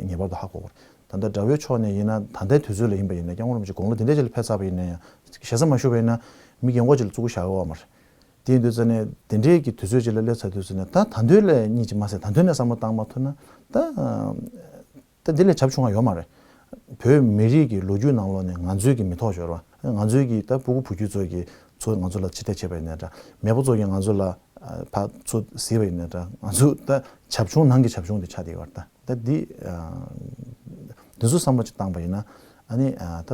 ངེས་པར་དུ་ཧ་གོ་དགོས་རེད། ད་ལྟ་དགྲ་བོའི་ཕྱོགས་ནས་ཡིན་ན་ད་ལྟའི་དུས་ཚོད་ལ་ཡིན་པ་ཡིན་ན་སྐྱབས་མགོན་རིན་པོ་ཆེ་དགུང་ལོ་དེ་འདྲའི་ཅིག་ལ་ཕེབས་ཚར་བ་ཡིན་ན་ཡང་ཞེ་ས་མ་ཞུ་བ་ཡིན་ན་མི་རྒན་གོག་ཅིག་ལ་བཙུགས་བཞག་ཡོད་པ་མ་རེད། དེ་ཡིན་དུས་ཙ་ནས་དེ་འདྲའི་གི་དུས་ཚོད་ཅིག་ལ་སླེབས་ཚར་དུས་ཙ་ནས་ད་ད་དུང་ལས་གཉིས་ཅིག་མ་ཟད་ད་དུང་ནས་བསམ་བློ་བཏང་མ་ཐུབ་ན་ད་ད་འདི་ལས་བྱབ་ཆུང་བ་ཡོད་མ་རེད། བོད་མི་རིགས་ཀྱི་ལོ་རྒྱུས་ནང་ལོགས་ནས་ང་ཚོའི་གི་མི་ཐོག་ཤོར་བ་ང་ཚོའི་གི་ད་སྤུ་གུ་བུ་རྒྱུད་ཚོ་གི་ཚོ་ང་ཚོ་ལ་ཕྱིར་ལྟ་བྱས་པ་ཡིན་ན་འདྲ་མེས་པོ་ཚོ་གི་ང་ཚོ་ལ་ཕར་ཚུར་གཟིགས་པ་ཡིན་ན་འདྲ་ང་ཚོ་ད་བྱབ་ཆུང་ནང་གི་བྱབ་ཆུང་དེ་ཆགས་བསྡད་ཡོད་རེད། ད་ད་འདི་འདི་ཚོ་བསམ་བློ་ཅིག་བཏང་པ་ཡིན་ན་ཨ་ནི་ད་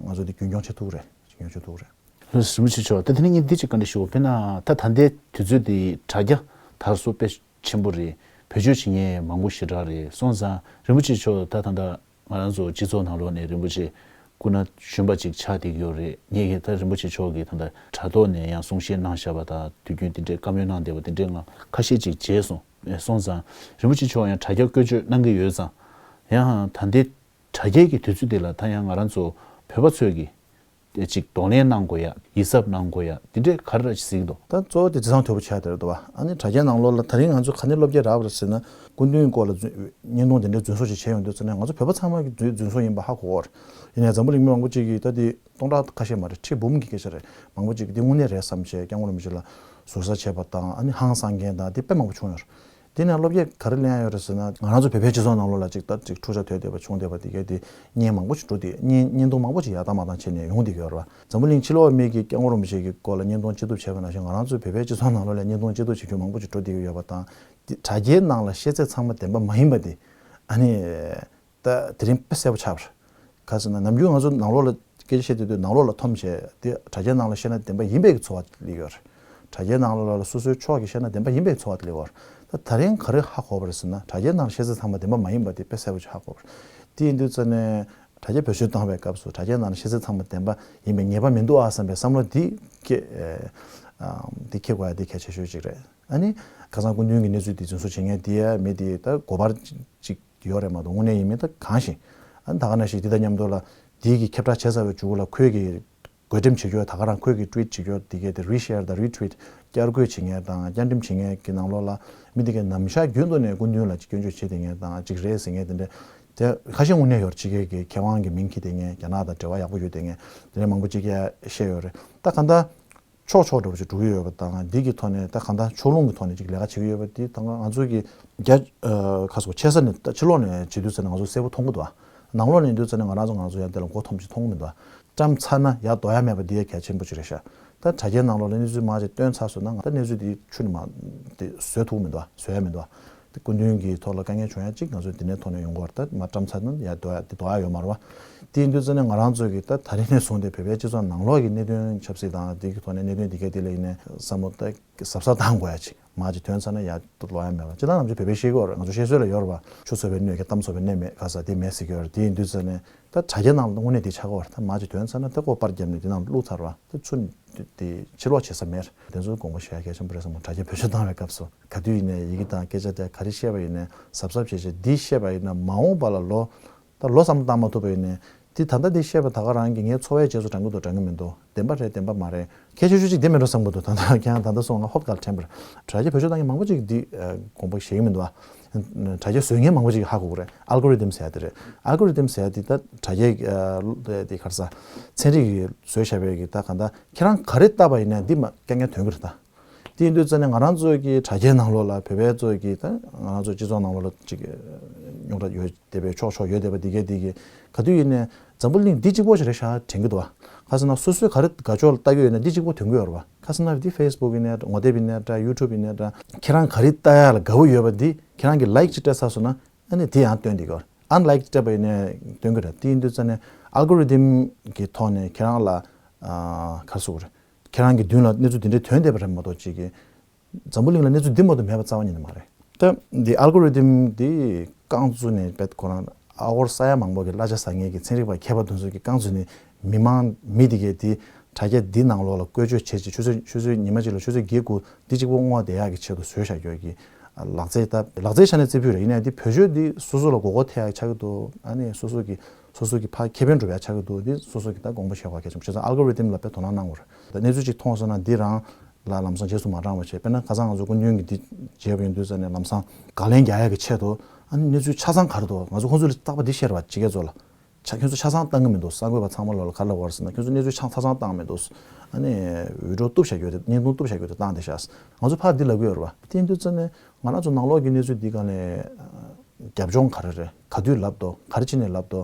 ང་ཚོ་འདི་རྒྱུན་འཁྱོངས་བྱེད་ཐུབ་ཀྱི་རེད། རྒྱུན་འཁྱོངས་བྱེད་ཐུབ་ཀྱི་རེད། ལགས་སོ། རིན་པོ་ཆེ་མཆོག་ད་དེ་ནས་ངས་འདི་ཅིག་བཀའ་འདྲི་ཞུ་བ་དཔེར་ན་ད་ད་ལྟའི་དུས་ཚོད་འདི་དྲ་རྒྱ་དར་སོ་དཔེ་ཆེན་པོ་རེད། བེད་སྤྱོད་བྱེད་མཁན་མང་པོ་ཞེ་དྲག་རེད་སོང་ཙང་རིན་པོ་ཆེ་མཆོག་ད་ད་ལྟ་ང་རང་ཚོ་སྤྱི་ཚོགས་ནང་ལོགས་ནས་རིན་པོ་ཆེ་སྐུ་ན་གཞོན་པ་ཅིག་ཆགས་བསྡད་ཀྱི་ཡོད་རེད། ངས་ཀྱི་ད་རིན་པོ་ཆེ་མཆོག་གིས་ད་ལྟ་དྲ་ཐོག་ནས་ཡང་གསུང་བཤད་གནང་བཞག་པ་དང་དུས་རྒྱུན་དེ་འདྲའི་བཀའ་མོལ་གནང་བསྡད་པ་དེ་འདྲའི་ང་ཁ་ཤས་ཅིག་མཇལ་སོང་སོང་ཙང་རིན་པོ་ཆེ་མཆོག་ཡང་དྲ་རྒྱ་བཀོལ་སྤྱོད་གནང་གི་ཡོད་ཙང་ཡང་ད་ལྟའི་དྲ་རྒྱའི་གི་དུས་ཚོད་དེ་ལ་ད་ཡང་ང་རང་ཚོ་བོད་པ་ཚོས་ཀྱི་དེ་ཅིག་གདོང་ལེན་གནང་དགོས་ཡ་ཡིད་གཟབ་གནང་དགོས་ཡ་དེ་འདྲའི་ག་རེ་ར་ཞིག་གཟིགས་འདུག་ད་གཙོ་བོ་དེ་དེང་སང་དོད་པོ་ཆགས་བསྡད་རེད་འདུག་བ། ཨ་ནི་དྲ་རྒྱའི་ནང་ལོགས་ལ་ད་རིང་ང་ཚོ་ག་ནས་སློབ་སྐྱེལ་རག་པ་རེད་ཟེར་ན་སྐུ་མདུན་སྐོར་ལ་རྫུན་བརྙན་ཐུང་དེ་འདྲའི་རྫུན་བཟོ་ཞིག་བྱས་ཡོང་དུས་ཙམ་ནས་ང་ཚོ་བོད་པ་ཚང་མ་གི་རྫུན་རྫུན་བཟོ་ཡིན་པ་ཧ་གོ་གི་རེད། ཡིན་ནའི་འཛམ་བུ་གླིང་མི་མང་པོ་ཅིག་གིས་ད་དེ་སྟོང་ཕྲག་ཁ་ཤས་མ་རེད་ཁྲི་འབུམ་གྱི་སྐད་ཆ་རེད། མང་པོ་ཅིག་གིས་དེ་དངོས་གནས་རེད་བསམ་བྱས་སྐྱབས་མགོན་རིན་པོ་ཆེ་ལ་ཟུར་ཟ་བྱས་པ་དང་ཨ་ནི་ཧང་སངས་མཁན་དང་དེ་དཔེ་མང་པོ་བྱུང་ཡོད་རེད། དེ་ནས་སློབ་སྐྱེས་ག་རེ་ལེན་ཡ་ཡོད་རེད་ཟེར་ན་ང་རང་ཚོ་བོད་པའི་སྤྱི་ཚོགས་ནང་ལོགས་ལ་ཅིག་ད་ཅིག་འཁྲུག་ཆ་དོད་བསྡད་པ་བྱུང་བསྡད་པ་དེ་གས་དེ་བརྙན་མང་པོ་ཞིག་འགྲོ་དེ་བརྙན་བརྙན་ཐུང་མང་པོ་ཞིག་ཡར་ལྟ་མར་ལྟ་བྱས་ནས་ཡོང་བསྡད་ཀྱི་ཡོད་རེད་བ། འཛམ་བུ་གླིང་ཕྱི་ལོགས་མི་གིས་སྐྱབས་མགོན་རིན་པོ་ཆེ་གི་སྐོར་ལ་བརྙན་ཐུང་ཅི་ཐུབ་བྱས་པ་ནང་བཞིན་ང་རང་ཚོ་བོད་པའི་སྤྱི་ཚོགས་ནང་ལོགས་ལ་བརྙན་ཐུང་ཅི་ཐུབ་བྱེད་རྒྱུ་མང་པོ་ཞིག་འགྲོ་བསྡད་ཀྱི་ཡོད་པ་དང་དེ་དྲ་རྒྱའི་ནང་ལ་བཤད་ཚད་ཚང་མ་བདེན་པ་མ་ཡིན་པ་དེ་ཨ་ནི། ད་དེ་རིང་དཔེ་གསལ་པོ་ཆགས་པ་རེད། ག་ཟེར་ན་ནམ་རྒྱུན་ང་ཚོ་ནང་ལོགས་ལ་སྐད་ཆ་བཤད་དུས་དུས་ནང་ལོགས་ལ་འཐོམ་བྱས་དེ་དྲ་རྒྱའི་ནང་ལ་བཤད་ན་བདེན་པ་ཡིན་པའི་གི་ཚོར་བ་སླེབས་ཡོད་རེད། དྲ་རྒྱའི་ནང་ལོགས་ལ་སོ་སོའི་ཕྱོགས་ཀྱི་བཤད་ན་བདེན་པ་ཡིན་པའི་གི་ཚོར་བ་སླེབས་ཡོད་རེད། ད་ད་རིང་ག་རེ་ཧ་གོ་བ་རེད་ཟེར་ན་དྲ་རྒྱའི་ནང་ལ་བཤད་ཚད་ཚང་མ་བདེན་པ་མ་ཡིན་པ་དེ་དཔེ་གསལ་པོ་ཞིག་ཧ་གོ་བ་རེད། དེ་ཡིན་དུས་ཙ་ནས་དྲ་རྒྱ་བེད་སྤྱོད་བཏང་བའི་སྐབས་སུ་དྲ་རྒྱའི་ནང་ལ་བཤད་ཚད་ཚང་མ་བདེན་པ་ཡིན་པའི་ངེས་པ་མི་འདུག་ཨ་བསམ་པའི་བསམ་བློ་འདི་སྐྱེ་འདི་འཁྱེར་དགོས་ཡ་འདི་གལ་ཆེ་ཤོས་ཅིག་རེད། ཨ་ནི་ཁ་སང་སྐུ་མདུན་གྱི་གནས་ཚུལ་འདི་རྫུན་བཟོ་བྱེད་མཁན་འདི་ཡ་མི་འདི་ད་གོ་བར་ཅིག་ཡོད་རེད་མ་གཏོགས་དངོས་གནས་ཡིན་མིན་ད་གང་ཤེས། ཨ་ནི་ད་ག་ནང་བཞིན་འདི་དང་མཉམ་དུ་ལ་འདི་གི་ཁྱབ་བསྒྲགས་བྱས་ཚར་བའི་མཇུག་ལ་ཁོས་གི་བགོ་འགྲེམས་བྱེད་རྒྱུ་ད་ག་རང་ཁོས་གི་ཊི་ཝིཊ་བྱེད་རྒྱུ་འདི་གས་དེ་རི་ཤེར་དང་རི་ཊི་ཝིཊ་བསྐྱར་བཀོད་བྱེད་མཁན་དང་བསྐྱར་འགྲེམས་བྱེད་མཁན་གྱི་ནང་ལོགས་ལ་མི་འདི་གས་ནམ་ཞག་རྒྱུན་དུ་ནས་སྐུ་མདུན་ལ་སྐྱོན་བརྗོད་བྱེད་བསྡད་མཁན་དང་ཅིག་རེད་ཟེར་མཁན་དེ་འདྲ་དེ་ཁ་ཤས་དངོས་གནས་ཡོད་རེད། ཕྱི་རྒྱལ་གྱི་མཁས་དབང་གི་མིང་འཁྱེར་བསྡད་མཁན་རྒྱ་ནག་དང་འབྲེལ་བ་ཡག་པོ་ཡོད་བསྡད་མཁན་དེ་འདྲ་མང་པོ་ཅིག་གས་བཤད་ཡོད་རེད། ད་གང་ལྟར། ཕྱོགས་ཕྱོགས་འདྲ་བོ་ཅིག་འགྲོ་གི་ཡོད་པ་དང་འདི་གི་ཐོག་ནས་ད་གང་ལྟར་ཕྱོགས་ལྷུང་གི་ཐོག་ནས་ཅིག་ལས་ཀ་བྱེད་ཀྱི་ཡོད་པ་འདི་ད་ང་ཚོ་གི་རྒྱ་ཁ་སོ་ཆེ་ས་ནས་ད་ཕྱི་ལོགས་ནས་བྱེད་དུས་ཙ་ནས་ང་ཚོ་གསལ་པོ་མཐོང་གི་འདུག་ནང་ལོགས་ནས་ཡིན་དུས་ཙ་ནས་ང་རང་ཚོ་ང་རང་ཚོ་ཡང་དེ་ལ་མགོ་འཐོམ་ཅིག་མཐོང་གི་མི་འདུག་བཀྲམ་ཚར་ན་ཡར་ལྡོག་ཡ་མེད་པ་འདི་ཡ་གལ་ཆེན་པོ་ཅིག་རེད་ཤག་ད་དྲ་རྒྱའི་ནང་ལོགས་ལ་གནས་ཚུལ་མང་ཆེ་བཏོན་ཚར་སོང་ན་ང་ད་གནས་ཚུལ་འདི་ཆུ་ནས་མར་འདི་བཟོས་ཐུབ་མི་འདུག་བཟོ་ཡ་མི་འདུག་སྐུ་མདུན་གྱི་ཐོག་ལ་དཀའ་ངལ་བྱུང་ཡ་གཅིག་ང་ཚོ་འདི་ནས་ཐོག་ནས་ཡོང་གི་ཡོད་རེད། ད་མ་བཀྲམ་ཚར་ན་ཡ་འདུག་ཡ་འདི་འདུག་ཡ་ཡོད་མ་རེད་བ། དེ་ཡིན་དུས་ཙང་ནས་ང་རང་ཚོ་གི་ད་ད་རིང་ནས་བཟུང་སྟེ་བོད་པའི་སྤྱི་ཚོགས་ནང་ལོགས་ཀྱི་གནད་དོན་ཆབ་སྲིད་དང་དེ་གི་ཐོག་ནས་གནད་དོན་འདི་གས་དེ་ལ་ཡིན་ནས་བསམ་བློ་ད་གཟབ་གཟབ་བཏང་དགོས་ཡ་ཅིག་མ་ཅིག་ཐོན་ཚར་ན་ཡ་ལོག་ཡ་མེད་པ། སྤྱིར་བཏང་ནམ་རྒྱུན་བོད་པའི་བཤད་ཀྱི་ཡོད་རེད། ང་ཚོ་བཤད་སྲོལ་ལ་ཡོད་རེད་བ། ཆུ་ཚོད་པའི་སྣོད་ཀྱིས་གཏམ་ཚོགས་པའི་གནད་མེད་ག་ས་དེ་མེད་ཟེར་གྱི་ཡོད་རེད། དེ་ཡིན་དུས་ཙང་ནས་ད་དྲ་རྒྱའི་ནང་ལ་དངོས་གནས་དེ་ཆགས་ཀྱི་ཡོད་རེད། ད་མ་ཅིག་ཐོན་ཚར་ན་ད་ཁོ་པར་བརྒྱབ་ནས་དེ་ནང་བླུགས་ཚར་བ་ད་ཚུར་དེ་ཕྱིར་ལོག་བྱེད་ས་མེད། དེ་ཚོ་དགོངས་པ་བཞེས་ཡ་གལ་ཆེན་པོ་རེད་བསམ་མོ། དྲ་རྒྱ་བེད་སྤྱོད་བཏང་བའི་སྐབས་སུ་ག་དུས་ཡིན་ནའི་ཡི་གེ་དང་སྐད་ཆ་དེ་ག་རེ་བཤད་པ་ཡིན་ནའི་གཟབ་གཟབ་བྱས་བྱས་འདི་བཤད་པ་ཡིན་ན་མ་འོངས་པ་ལ་ལོ་ད་ལོ་བསམ་བློ་བཏང་མ་ཐུབ་པ་ཡིན་ནའི་དེ་ད་ལྟ་འདི་བཤད་པ་ད་ག་རང་གི་ངའི་འཚོ་བའི་རྗེས་སུ་འབྲང་གི་འདུག་འབྲང་གི་མི་འདུག་བདེན་པ་རེད་བདེན་པ་མ་རེད། ཁྱད་ཆོས་ཆོས་ཅིག་འདི་མིན་འགྲོ་བསམ་གི་འདུག་ད་ལྟ་ཁྱེད་རང་ད་ལྟ་སོང་ང་ཧོབ་གར་དྲན་པར་དྲ་རྒྱ་བེད་སྤྱོད་བཏང་མཁན་མང་པོ་ཅིག་འདི་དགོངས་པ་བཞེས་གི་མི་འདུག་ཨ། དྲ་རྒྱ་བཟོ་མཁན་མང་པོ་ཅིག་ཧ་གོ་གི་རེད། ཨལ་གོ་རི་དམ་ཟེར་ཡ་དེ་རེད། ཨལ་གོ་རི་དམ་ཟེར་ཡ་དེ་ད་དྲ་རྒྱའི་དེ་ག་རེ་ཟ་ཚན་རིག་གི་བཟོས་བཞག་པའི་གི་ད་ག་ད་ཁྱེད་རང་ག་རེ་བལྟས་པ་ཡིན་ན་འདི་མ་རྐྱང་རྐྱང་ཐོན་གི་རེད་ད། དེ་ཡིན་དུས་ཙང་ནས་ང་རང་ཚོ་གི་དྲ་རྒྱའི་ནང་ལོགས་ལ་བོད་པའི་ཚོ་གི་ད་ང་རང་ཚོ་སྤྱི་ཚོགས་ནང་ལོགས་ལ་ཅིག་རྙོག་དྲ་ཡོད་བསྡད་པའི་ཕྱོགས་ཕྱོགས་ཡོད་བསྡད་པ་འདི་གས་འདི་གས་ག་དུས་ཡིན་ནའི་འཛམ་བུ་གླིང་འདི་གཅིག་པོ་ཞིག་རེད་ཤག་དྲན་གི་འདུག་བ། ག་ཟེར་ན་སོ་སོའི་ག་རེ་དགའ་ཕྱོགས་ལ་ལྟ་གི་ཡོད་ན་འདི་གཅིག་པོ་ཐོན་གི་ཡོད་རེད་བ། ག་ཟེར་ན་འདི་ཕེ་སི་བུག་ཡིན་ནའི་ངོ་དེབ་ཡིན་ནའི་འདྲ་ཡུ་ཊུབ་ཡིན་ནའི་འདྲ་ཁྱེད་རང་ག་རེ་ལྟ་ཡ་ལ་དགའ་བོ་ཡོད་པ་འདི་ཁྱེད་རང་གི་ལའིག་ཅིག་སྤྲད་ཚར་སོང་ན་ཨ་ནི་དེ་ཡང་སྟོན་འདི་གི་ཨན་ལའིག་སྤྲད་པ་ཡིན་ནའི་སྟོན་གི་རེད། དེ་ཡིན་དུས་ཙང་ནས་ཨལ་གོ་རི་དམ་གི་ཐོག་ནས་ཁྱེད་རང་ལ་ག་རེ་ཟེར་དགོས་རེད། ཁྱེད་རང་གི་མདུན་ལ་གནས་ཚུལ་འདི་འདྲའི་ཐོན་བསྡད་པ་རེད་མ་གཏོགས་ཅིག་གི་འཛམ་བུ་གླིང་ལ་གནས་ཚུལ་འདི་མ་གཏོགས་མེད་པ་རྩ་བ་ཉིད་ནས་མ་རེད། ད་འདི་ཨལ་གོ་རི་དམ་འདི་རྐང་བཙུགས་ནས་བེད་ཁོ་རང་ཨ་ཧོར་ས་ཡ་མང་པོ་གི་གླ་ཆ་ཟ་མཁན་གྱི་ཚན་རིག་པ་མཁས་པ་དེ་ཚོ་གི་རྐང་བཙུགས་ནས་མི་མང་མི་དེ་གས་དེ་དྲ་རྒྱ་འདི་ནང་ལོགས་ལ་བཀོལ་སྤྱོད་བྱེད་ཅིག་ཆུ་ཚོད་ཆུ་ཚོད་ཉི་མ་གཅིག་ལ་ཆུ་ཚོད་བརྒྱད་དགུ་འདི་གཅིག་པོ་བསྔོག་བསྡད་ཡག་གི་ཆེད་དུ་བཟོས་བཞག་རྒྱུ་གི་ལག་རྩལ་ད་ལག་རྩལ་ཆ་ནས་རྩེ་ཕུད་རེད། ཡིན་ནའི་འདི་བེད་སྤྱོད་འདི་སོ་སོ་ལ་མགོ་སྐོར་ཐེབས་ཡག་ཆགས་ཀྱི་འདུག་ཨ་ནི་སོ་སོ་གི་སོ་སོ་གི་ཕར་ཁེ་ཕན་སྒྲུབ་ཡ་ཆགས་ཀྱི་འདུག་འདི་སོ་སོ་གི་ད་དགོངས་པ་བཞེས་དགོས་གལ་ཆེན་པོ། བྱས་ཙང་ཨལ་གོ་རི་དམ་ལ་དཔེ་དོ་སྣང་གནང་དགོས་རེད། ད་གནས་ཚུལ་ཅིག་མཐོང་སོང་ན་འདི་རང་ལ་ལམ་སང་རྗེས་སུ་མ་འབྲང་བ་བྱས། དཔེར་ན་ཁ་སང་ང་ཚོ་སྐུ་མདུན་གྱིས་འདི་བརྗེད་པ་ཡིན་དུས་ཙང་ནས་ལམ་སང་དགག་ལན་རྒྱག་ཡ་གི་ཆེད་དུ་ཨ་ནི་གནས་ཚུལ་ཆ་ཚང་ག་རེ་འདུག་ང་ཚོ་ཁོང་ཚོ་ལ་རྟག་པར་འདི་བཤད་རེད་བ། ཕྱི་རྒྱལ་ཚོ་ལ་ཆ་ཁྱོད་ཚོ་ཆ་ཚང་བཏང་གི་མི་འདུག་གསར་འགོད་པ་ཚང་མ་ལོག་ལ་ག་རེ་ལབ་དགོས་རེད་ཟེར་ན་ཁྱོད་ཚོ་གནས་ཚུལ་ཆ་ཆ་ཚང་བཏང་མི་འདུག་ཨ་ནི་འུད་སྒྲོག་གཏུབ་བཞག་རྒྱུ་དེ་བརྙན་ཐུང་གཏུབ་བཞག་རྒྱུ་དེ་བཏང་བསྡད་ཤག་ང་ཚོ་ཕར་འདི་ལབ་གི་ཡོད་རེད་བ། དེ་ཡིན་དུས་ཙང་ནས་ང་རང་ཚོ་ནང་ལོགས་ཀྱི་གནས་ཚུལ་འདི་ག་ནས། རྒྱབ་ལྗོངས་ག་རེ་རེད། ག་དུས་ལབ་དོ། ག་རེ་བྱས་ནས་ལབ་དོ།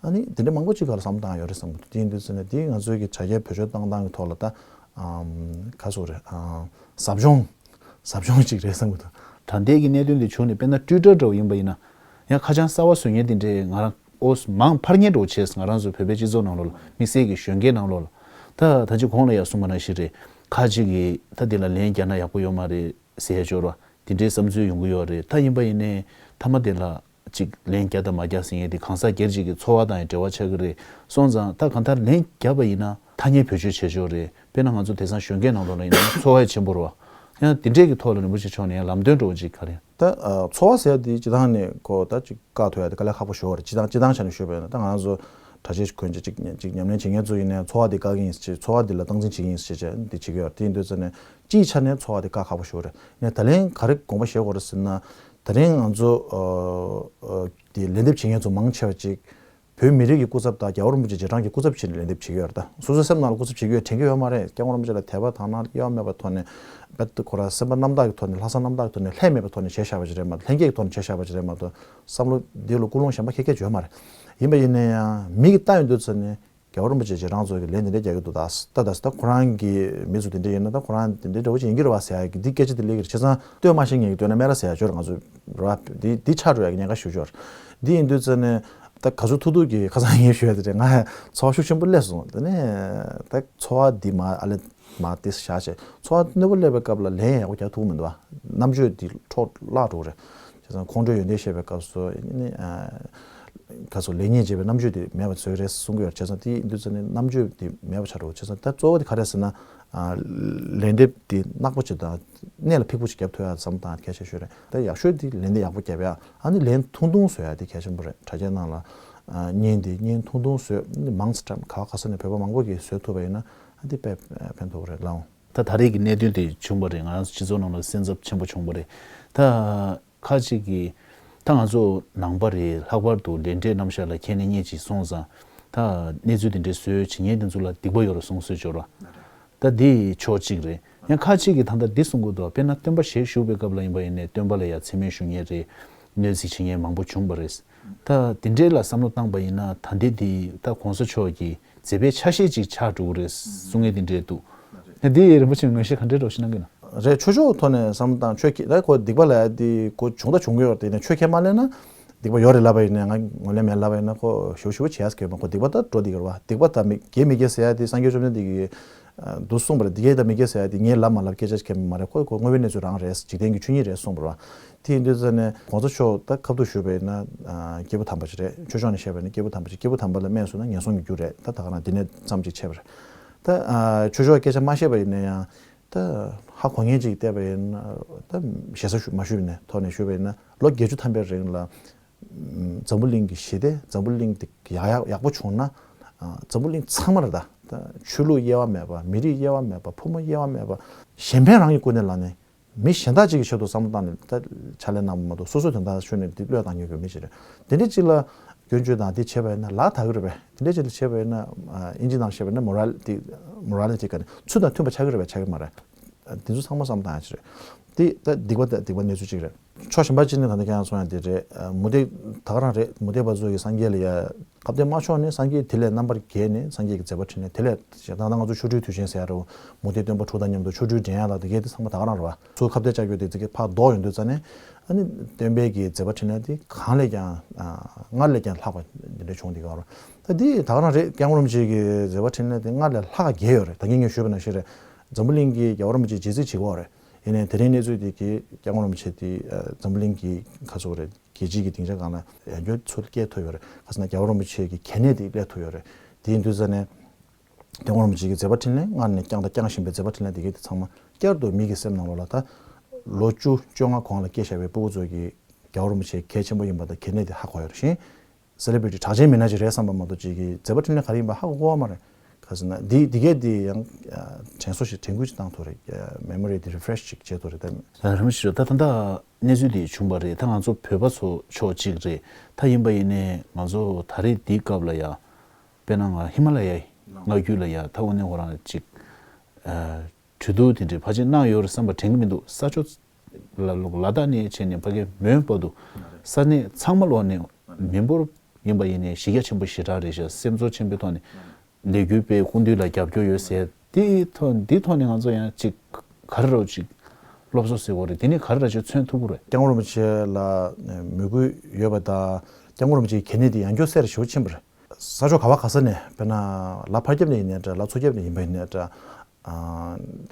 ཨ་ནི་དེ་འདྲ་མང་པོ་ཅིག་ག་ལ་བསམ་བློ་བཏང་ཡོད་རེད་བསམ་གི་འདུག་དེ་ཡིན་དུས་ཙང་ནས་དེ་ང་ཚོའི་གི་དྲ་རྒྱའི་བེད་སྤྱོད་བཏང་སྟངས་ཀྱི་ཐོག་ལ་ད་ཨམ་ག་ཟེར་རེད། ཨ་ཟབ་སྦྱོང་ཟབ་སྦྱོང་ཅིག་རེད་བསམ་གི་འདུག་དྲང་བདེན་གྱི་གནད་དོན་དེ་བྱུང་ནས་དཔེར་ན་ཊུའི་ཊར་འདྲ་བོ་ཡིན་པ་ཡིན་ན་ཡང་ཁ་བྱང་གསར་བ་བཟོ་མཁན་དེ་འདྲས་ང་རང་ཨོ་མང་ཕར་ཉན་འགྲོ་བྱས་ང་རང་ཚོ་བོད་པའི་སྤྱི་ཚོགས་ནང་ལོགས་ལ་དམིགས་བསལ་གྱི་གཞོན་སྐྱེས་ནང་ལོགས་ལ་ད་ད་ཅི་གོང་ལ་ཡང་གསུངས་པ་ནང་བཞིན་རེད། ཁ་ཅིག་གིས་ད་དེ་ལ་ལན་རྒྱག་ན་ཡག་པོ་ཡོད་མ་རེད། ཟེར་ཡ་འབྱོར་བ་དེ་འདྲའི་བསམ་ཚུལ་ཡོང་གི་ཡོད་རེད། ད་ཡིན་པ་ཡིན་ནའི་མཐའ་མ་དེ་ལ་ཅིག་ལན་རྒྱག་དང་མ་རྒྱག་ཟེར་མཁན་དེ་གང་ཟག་སྒེར་གཅིག་གི་འཚོ་བ་དང་ཡང་འབྲེལ་བ་ཆགས་ཀྱི་རེད། སོང་ཙང་ད་གང་ལྟར་ལན་བརྒྱབ་པ་ཡིན་ན་ཐ་སྙད་བེད་སྤྱོད་བྱེད་ཆོག་རེད། དཔེར་ན་ང་ཚོ་དེང་སང་གཞོན་སྐྱེས་ནང་ལོགས་ལ་ཡིན་ན་ཚོར་བ་ཆེན་པོ་རེད་བ། ཡང་དེ་འདྲས་ཀྱི་ཐོག་ལ་རིན་པོ་ཆེ་མཆོག་ནས་ཡང་ལམ་སྟོན་འདྲ་བོ་ཅིག་ག་རེ། ད་ཨ་ཚོར་བ་ཟེར་ཡ་དེ་སྤྱིར་བཏང་ནས་ཁོ་ད་ཅིག་བཀག་ཐུབ་ཡ་དེ་དཀའ་ལས་ཁག་པོ་ཞེ་པོ་རེད། སྤྱིར་བཏང་སྤྱིར་བཏང་ཆ་ནས་ཞུས་པ་ཡིན་ན་ད་ང་རང་ཚོ་དྲ་རྒྱའི་གོན་ཆས་ཅིག་ཅིག་ཉམས་ལེན་བྱེད་མཁན་ཚོ་ཡིན་ནའི་ཚོར་བ་དེ་བཀག་གི་ཡིན་ཟེར་བྱས། ཚོར་བ་དེ་ལ་སྟངས་འཛིན་བྱེད་ཀྱི་ཡིན་ཟེར་བྱས་འདི་བྱེད་ཀྱི་ཡོད་རེད། དེ་ཡིན་དུས་ཙང་ནས་སྤྱིའི་ཆ་ནས་ཚོར་བ་དེ་བཀག་ཁག་པོ་ཞེ་པོ་རེད། ནས་ད་ལན་ག་རེ་དགོངས་པ་བཞེས་དགོས་རེད་ཟེར་ན། ད་རིང་ང་ཚོ་ཨ་ཨ་དེ་ལན་འདེབས་བྱེད་མཁན་ཚོ་མང་ཆེ་བ་ཅིག་བོད་མི་རིགས་ཀྱི་སྐུ་ཚབ་དང་རྒྱལ་བ་རིན་པོ་ཆེ་རྗེས་འབྲང་གི་སྐུ་ཚབ་བྱས་ནས་ལན་འདེབས་བྱེད་ཀྱི་ཡོད་རེད། ད་སོ་སོའི་སེམས་ནང་ལ་སྐུ་ཚབ་བྱེད་ཀྱི་ཡོད་དྲན་གྱི་ཡོད་མ་རེད། སྐྱབས་མགོན་རིན་པོ་ཆེ་ལ་དད་པ་དང་ན་གཡོ་མེད་པའི་ཐོག་ནས་རྦད་དེ་ཁོ་རང་སེམས་པ་རྣམ་དག་གི་ཐོག་ནས་ལྷག་བསམ་རྣམ་དག་གི་ཐོག་ནས་ལྷད་མེད་པའི་ཐོག་ནས་བྱས་བཞག་པ་ཅིག་རེད་མ་གཏོགས། ལྷན་སྐྱེས་ཀྱི་ཐོག་ནས་བྱས་བཞག་པ་ཅིག་རེད་མ་གཏོགས། བསམ་བློ་འདི་ལ་ཀུན་སློང་གཞན་པ་ཁྱད་ཁྱད་ཡོད་མ་རེད། ཡིན་པ་ཡིན་ན་ཡང་མི་གིས་ལྟ་ཡོང་དུས་ཙམ་ནས་རྒྱལ་བ་རིན་པོ་ཆེ་རྗེས་འབྲང་ཚོ་གིས་ལན་དེ་འདྲ་རྒྱག་གི་འདུག་ད་ད་ད་ད་ཁོ་རང་གི་མི་ཚོ་དེ་འདྲ་ཡིན་ན་ད་ཁོ་རང་དེ་འདྲ་འདྲ་བོ་ཅིག་ཡིན་གྱི་རེད་བ་ཟེར་ཡ་གི་འདི་སྐད་ཆ་དེ་སླེབས་ཀྱི་རེད། བྱས་ཙང་ལྟོས་མ་ཤེས་མཁན་གྱིས་ལྟོས་ན་སྨད་ར་ཟེར་ཡ་ཅིག་ཡོད་རེད། ང་ཚོ་ར་འདི་འདི་ཆགས་འགྲོ་ཡ་གི་ཉེན་ཁ་ཞེ་པོ་ཅིག་ཡོད་རེད། འདི་ཡིན་དུས་ཙམ་ནས་ད་ག་ཚོད་ཐུབ་ཐུབ་ཀྱིས་ཁ་སང་ངས་ཞུ་ཡ་དེ་རེད། ང་ཚོར་བ་ཤུགས་ཆེན་པོ་སླེབས་སོང་། དེ་ནས་ད་ཚོར་བ་འདི་མ་ཨ་ལེ་མ་དེ་བཞག་བྱས་ཚོར་བ་གནོད་པོ་སླེབས་པའི་སྐབས་ལ་ལན་ཡག་པོ་རྒྱག་ཐུབ་ཀྱི་མི་འདུག་བ། རྣམ་དཔྱོད་འདི་འཕྲོ་བརླག་འགྲོ་གི་རེད། བྱས་ཙང་ཁོང་ཁྲོའི་ཡོན་ཏན་བཤད་པའི་སྐབས་སུ་ནི་ཨ་ག་ཚོད་ལེགས་ཉེས་འབྱེད་པའི་རྣམ་དཔྱོད་དེ་མེད་པ་བཟོས་རེད་གསུང་གི་ཡོད། བྱས་ཙང་དེ་ཡིན་དུས་ཙམ་ནས་རྣམ་དཔྱོད་དེ་མེད་པ་ཆགས་འགྲོ། བྱས་ཙང་ད་གཙོ་བོ་དེ་ག་རེ་ཟེར་ན་ཨ་ལན་འདེབས་དེ་ནག་པོ་ཅིག་དང་གནད་ལ་ཕིགས་པོ་ཅིག་རྒྱབ་ཐུབ་ཡ་བསམ་སྟངས་གལ་ཆེ་ཤོས་རེད། ད་ཡག་ཤོས་དེ་ལན་འདེབས་ཡག་པོ་རྒྱབ་ཡ། ཨ་ནི་ལན་ཐུང་ཐུང་བཟོ་ཡ་དེ་གལ་ཆེན་པོ་རེད། དྲ་རྒྱ་ནང་ལ་ཨ་བརྙན་དེ་བརྙན་ཐུང་ཐུང་བཟོས་ནི་མང་ཙམ་ག་བ་ག་ས་ནས་བོད་པ་མང་པོ་གིས་བཟོ་ཐུབ་པ་ཡིན་ན་ཨ་དེ་དཔེ་ཕན་ཐོགས་རེད་ལགས། ད་ད་རེས་ཀྱི་གནད་དོན་དེ་བྱུང་བ་རེད། ང་རང་ཚོ་སྤྱི་ཚོགས་ནང་ལ་སེམས་འཚབ་ཆེན་པོ་བྱུང་བ་རེད། ད་ཁ་ཅིག་གིས་ད་ང་ཚོ་ནང་པ་རེད། ལྷག་པར་དུ་ལས་འབྲས་རྣམ་གཞག་ལ་མཁྱེན་ནས་སྙེད་ཅིག་སོང་ཙང་ད་གནས་ཚུལ་དེ་འདྲའི་བཟོས་བྱེད་མཁན་དེ་ཚོ་ལ་སྡིག་པ་ཡོད་རེད་གསུང་སྲོལ་འབྱོར་བ། ད་འདི་ཕྱོགས་གཅིག་རེད། ཡང་ཁ་ཅིག་གིས་ད་ལྟ་འདི་གསུང་གི་འདུག་དཔེར་ན་སྟོན་པ་ཞལ་བཞུགས་པའི་སྐབས་ལ་ཡིན་པ་ཡིན་ནའི་སྟོན་པ་ལ་ཡང་མཚན་སྨད་ཞུ་མཁན་རེད། གནོད་འཚེ་བྱེད་མཁན་མང་པོ་བྱུང་བ་རེད། ད་དེ་འདྲའི་ལ་བསམ་བློ་བཏང་པ་ཡིན་ན་ད་ལྟའི་འདི་ད་གོང་ས་མཆོག་གི་མཛད་པའི་ཆ་ཤས་ཅིག་ཆགས་འགྲོ་གི་རེད་གསུང་མཁན་དེ་འདྲས་འདུག་ད་འདི་རིན་པོ་ཆེས་ངོས་བཞེས་ག་འདྲའི་འདྲ་བོ་ཞིག་གནང་གི་ན། རེད། ཆོས་ཕྱོགས་ཐོག་ནས་བསམ་བློ་བཏང་། ཆོས་ཁས་ད་ཁོ་སྡིག་པ་ལབ་ཡ་དེ་ཁོ་བྱུང་ད་བྱུང་གི་ཡོད་རེད། དེ་ནས་ཆོས་ཁས་མ་ལེན་ན་སྡིག་པ་ཡོད་རེད་ལབ་པ་ཡིན་ན། ང་ངོས་ལེན་མེད་ལབ་པ་ཡིན་ན་ཁོ་ཞེ་པོ་ཞེ་པོ་བྱེད་ཡ་ཟེར་གྱི་ཡོད་མ། ཁོ་སྡིག་པ་ད་འགྲོ་སྡིག་རེད་བ། སྡིག་པ་ད་མི་དགེ་མི་དགེ་ཟེར་ཡ་དེ་སངས་རྒྱས་བཅོམ་ལྡན་འདས་ཀྱིས་འདུག་གསུངས་པ་རེད། སྡིག་དགེ་དང་མི་དགེ་ཟེར་ཡ་དེ་ངས་ལབ་མ་ལབ་སྐད་ཆ་ཁས་མ་རེད། ཁོ་ཁོ་དངོས་པོའི་གནས་ཚུལ་རང་རེད། འཇིག་རྟེན་གྱི་ཆོས་ཉིད་རེད་གསུངས་པ་རེད་བ། དེ་ཡིན་དུས་ཙ་ནས་གོང་ས་མཆོག་ད་ཁ་བསྡུ་ཞུས་པ་ཡིན་ན་སྐྱེས་བུ་དམ་པ་ཅིག་རེད། ཆོས་ཕྱོགས་ནས་བཤད་པ་ཡིན་ན་སྐྱེས་བུ་དམ་པ་ཅིག་སྐྱེས་བུ་དམ་པ་ལ་སྨྲས་སོང་ན་ངན་སོང་གི་རྒྱུ་རེད། ད་ད་ག་རང་འདི་ནས་ཙམ་ཅིག་བྱས་པ་རེད། ད་ཆོས་ཕྱོགས་སྐད་ཆ་མ་བཤད་པ་ཡིན་ན་ཡང་། ད་ཧ་གོ་མཁན་ཅིག་བལྟས་པ་ཡིན་ན། ད་ཞེ་ས་ཞུ་མ་ཞུས་པའི་ཐོག་ནས་ཞུས་པ་ཡིན་ན། ལོ་བརྒྱད་ཅུ་ཐམ་པའི་རིང་ལ་འཛམ་བུ་གླིང་གི་ཞི་བདེ། འཛམ་བུ་གླིང་དེ་ཡག་ཡག་ཡག་པོ་བྱུང་ན། འཛམ་བུ་གླིང་ཚང་མ་ལ། ད་ད་ཆོས་ལུགས་དབྱེ་བ་མེད་པ། མི་རིགས་དབྱེ་བ་མེད་པ། ཕོ་མོ་དབྱེ་བ་མེད་པ། གཞན་ཕན་རང་གི་ཀུན་ནས་ལ་ནས། མི་གཞན་དག་ཅིག་གི་ཆེད་དུ་བསམ་བློ་བཏང་ནས་ད་ཕྱག་ལས་གནང་བ་མ་གཏོགས་སོ་སོའི་དོན་དག་ཤོད་ནས་འདི་བློས་བཏང་མྱོང་མེད་ཅིག་རེད། དེ་འདྲ་ཅིག་ལ་སྐྱོན་བརྗོད་དང་འདི་བྱས་པ་ཡིན་ན་ལག་ཐག་གི་རེད་པས། དེ་འདྲ་ཅིག་ལ་བྱས་པ་ཡིན་ན་ཨིན་ཇི་ནང་བཤད་པ་ཡིན་ན་མོ་རལ་ཏི། མོ་རལ་ཏི་ག་ནས་ཚུལ་དང་མཐུན་པ་ཆགས་ཀྱི་རེད་པས། ཆགས་ཀྱི་མ་རེད། འདི་ཚོ་ཚང་མ་བསམ་བཏང་ཡ་ཅིག་རེད། འདི་ད་སྡིག་པ་དང་སྡིག་པ་གནས་ཚུལ་ཅིག་རེད། ཕྱོགས་གཞན་པ་ཅིག་ནས་ད་ལྟ་ཁྱེད་རང་གསུངས་ཡ་འདི་རེད། མུ་སྟེགས་ད་ག་རང་རེད། མུ་སྟེགས་པ་ཚོ་གིས་སངས་རྒྱས་ལ་ཡ། ཁ་གཏད་མ་ཕྱོགས་ནས་སངས་རྒྱས་དེ་ལས་རྣམ་པར་རྒྱལ་ནས་སངས་རྒྱས་ཀྱི་མཛད་པ་འཕྲིན་ལས་དེ་ལས་ད་ལྟ་ང་ཚོ་ཆོ་འཕྲུལ་དུས་ཆེན་ཟེར་ཡ་རེད། མུ་སྟེགས་སྟོན་པ་དྲུག་དང་མཉམ་དུ་ཆོ་འཕྲུལ་འགྲན་ཡ་ལ་དེ་གས་དེ་ཚང་མ་ད་ག་རང་རེད་བ། ཚུར་ཁ་གཏད་བཅག་རྒྱུ་དེ་ཚིག་གི་ཕར་ལྡོག་ཡོང་དུས་ཙ་ནས། ཨ་ནི་སྟོན་པའི་གི་མཛད་པ་འཕྲིན་ལས་དེ་གང་ལས་ཀྱང་ཨ་སྔར་ལས་ཀྱང་ལྷག་པ་འདི་འདྲ་བྱུང་དེ་ག་རང་རེད། ད་འདི་ད་ག་རང་རེད། སྐྱབས་མགོན་རིན་པོ་ཆེ་གི་མཛད་པ་འཕྲིན་ལས་དེ་སྔར་ལས་ལྷག་ག་གལ་ཡོད་རེད། ད་གིན་ངས་ཞུས་པ་ནང་བཞིན་རེད། འཛམ་བུ་གླིང་གི་རྒྱལ་བ་རིན་པོ་ཆེ་རྗེས་གཟིགས་བྱེད་ཀྱི་ཡོད་རེད། ཡིན་ནའི་དེ་རིང་གནས་ཚུལ་དེ་གི་སྐྱབས་མགོན་རིན་པོ་ཆེ་དེ་ཨ་འཛམ་བུ་གླིང་གི་ག་ཚོད་རེད། རྒྱལ་སྤྱིའི་གི་སྡིངས་ཆ་སྒང་ལ་ཡང་བསྐྱར་ཚུར་སྐྱེལ་ཐུབ་ཡོད་རེད། ག་ཟེར་ན་རྒྱལ་བ་རིན་པོ་ཆེ་གི་གལ་གནད་དེ་སླེབས་ཐུབ་ཡོད་རེད། དེ་ཡིན་དུས་ཙ་ནས་སྐྱབས་མགོན་རིན་པོ་ཆེ་གི་མཛད་པ་འཕྲིན་ལས་སྔར་ནས་བསྐྱངས་དང་བསྐྱང་བཞིན་པའི་མཛད་པ་འཕྲིན་ལས་དེ་གའི་དེ་ཚང་མ་བསྐྱར་དུ་མི་གི་སེམས་ནང་ལོགས་ལ། ད་ལོ་བཅུ་བཅོ་ལྔ་གོང་ལ་སྐྱེས་བཞག་པའི་སྤུ་གུ་ཚོ་གིས་རྒྱལ་བ་རིན་པོ་ཆེ་གལ་ཆེན་པོ་ཡིན་པ་དང་གལ་གནད་དེ་ཧ་གོ་ཡོད་རེད། གཞན་སེ་ལེ་བྷི་རི་ཊི་གྲགས་ཅན་མི་སྣ་ཅིག་རེད་བསམ་པ་མ་གཏོགས་ཅིག་གི་མཛད་པ་འཕྲིན་ལས་ག་རེ་ཡིན་པ་ཧ་གོ་གོ་བ་མ་རེད། ག་ཟེར་ན་འདི་འདི་གས་འདི་ཡང་དྲན་གསོ་ཞིག་དྲན་སྐུལ་ཞིག་བཏང་ཐུབ་རེད། མེ་མོ་རི་འདི་རི་ཕི་རེ་ཤི་ཅིག་བྱེད་ཐུབ་རེད་ད། རིན་པོ་ཆེ་མཆོག་ད་ད་ལྟ་གནས་ཚུལ་འདི་བྱུང་བ་རེད། ད་ང་ཚོ་བོད་པ་ཚོ་ཕྱོགས་གཅིག་རེད། ད་ཡིན་པ་ཡིན་ནའི་ང་ཚོ་ད་རེས་འདིའི་སྐབས་ལ་ཡ། དཔེར་ན་ང་ཧི་མ་ལ་ཡའི་མངའ་རྒྱུད་ལ་ཡ་ད་དངོས་གནས་ཁོ་རང་ཅིག་ཨ་གྲོས་བསྡུར་དེ་འདྲའི་ཕལ་ཆེར་གནང་ཡོད་རེད་བསམ་པ་དྲན་གྱི་མི་འདུག་ས་ཕྱོགས་ལ་ལ་དྭགས་ནས་བྱས་ནས་ཕ་གི་མོན་བར་དུ་ས་གནས་ཚང་མ་ལོག་ནས་མི་འབོར་ཡིན་པ་ཡིན་ནའི་གཞི་རྒྱ་ཆེན་པོ་ཞེ་དྲག་རེད་ཤག་སེམས་ཚོར་ཆེན་པོའི་ཐོག་ནས་ལས་འགུལ་སྤེལ། སྐུ་མདུན་ལ་རྒྱབ་སྐྱོར་ཡོད་ཟེར། དེ་ཐོག་འདི་ཐོག་ནས་ང་ཚོ་ཡང་ཅིག་ག་རེ་རོ་ཅིག་སློབ་གསོ་ཟེར་བ་རེད། དེ་ནས་ག་རེ་ར་ཅིག་མཚོན་ཐུབ་ཀྱི་རེད། སྐྱབས་མགོན་རིན་པོ་ཆེ་ལ་མོས་གུས་ཡོད་པ་དང་། སྐྱབས་མགོན་རིན་པོ་ཆེའི་གལ་གནད་དེ་ཡང་བསྐྱར་གསལ་རུ་ཞེ་པོ་ཕྱིན་པ་རེད། ས་ཕྱོགས་ག་བ་ག་ས་ནས་དཔེར་ན་ལ་ཕར་རྒྱབ་ནས་ཡིན་ནའི་འདྲ། ལ་ཚུར་རྒྱབ་ནས་ཡིན་པ་ཡིན་ནའི་འདྲ། ཨ་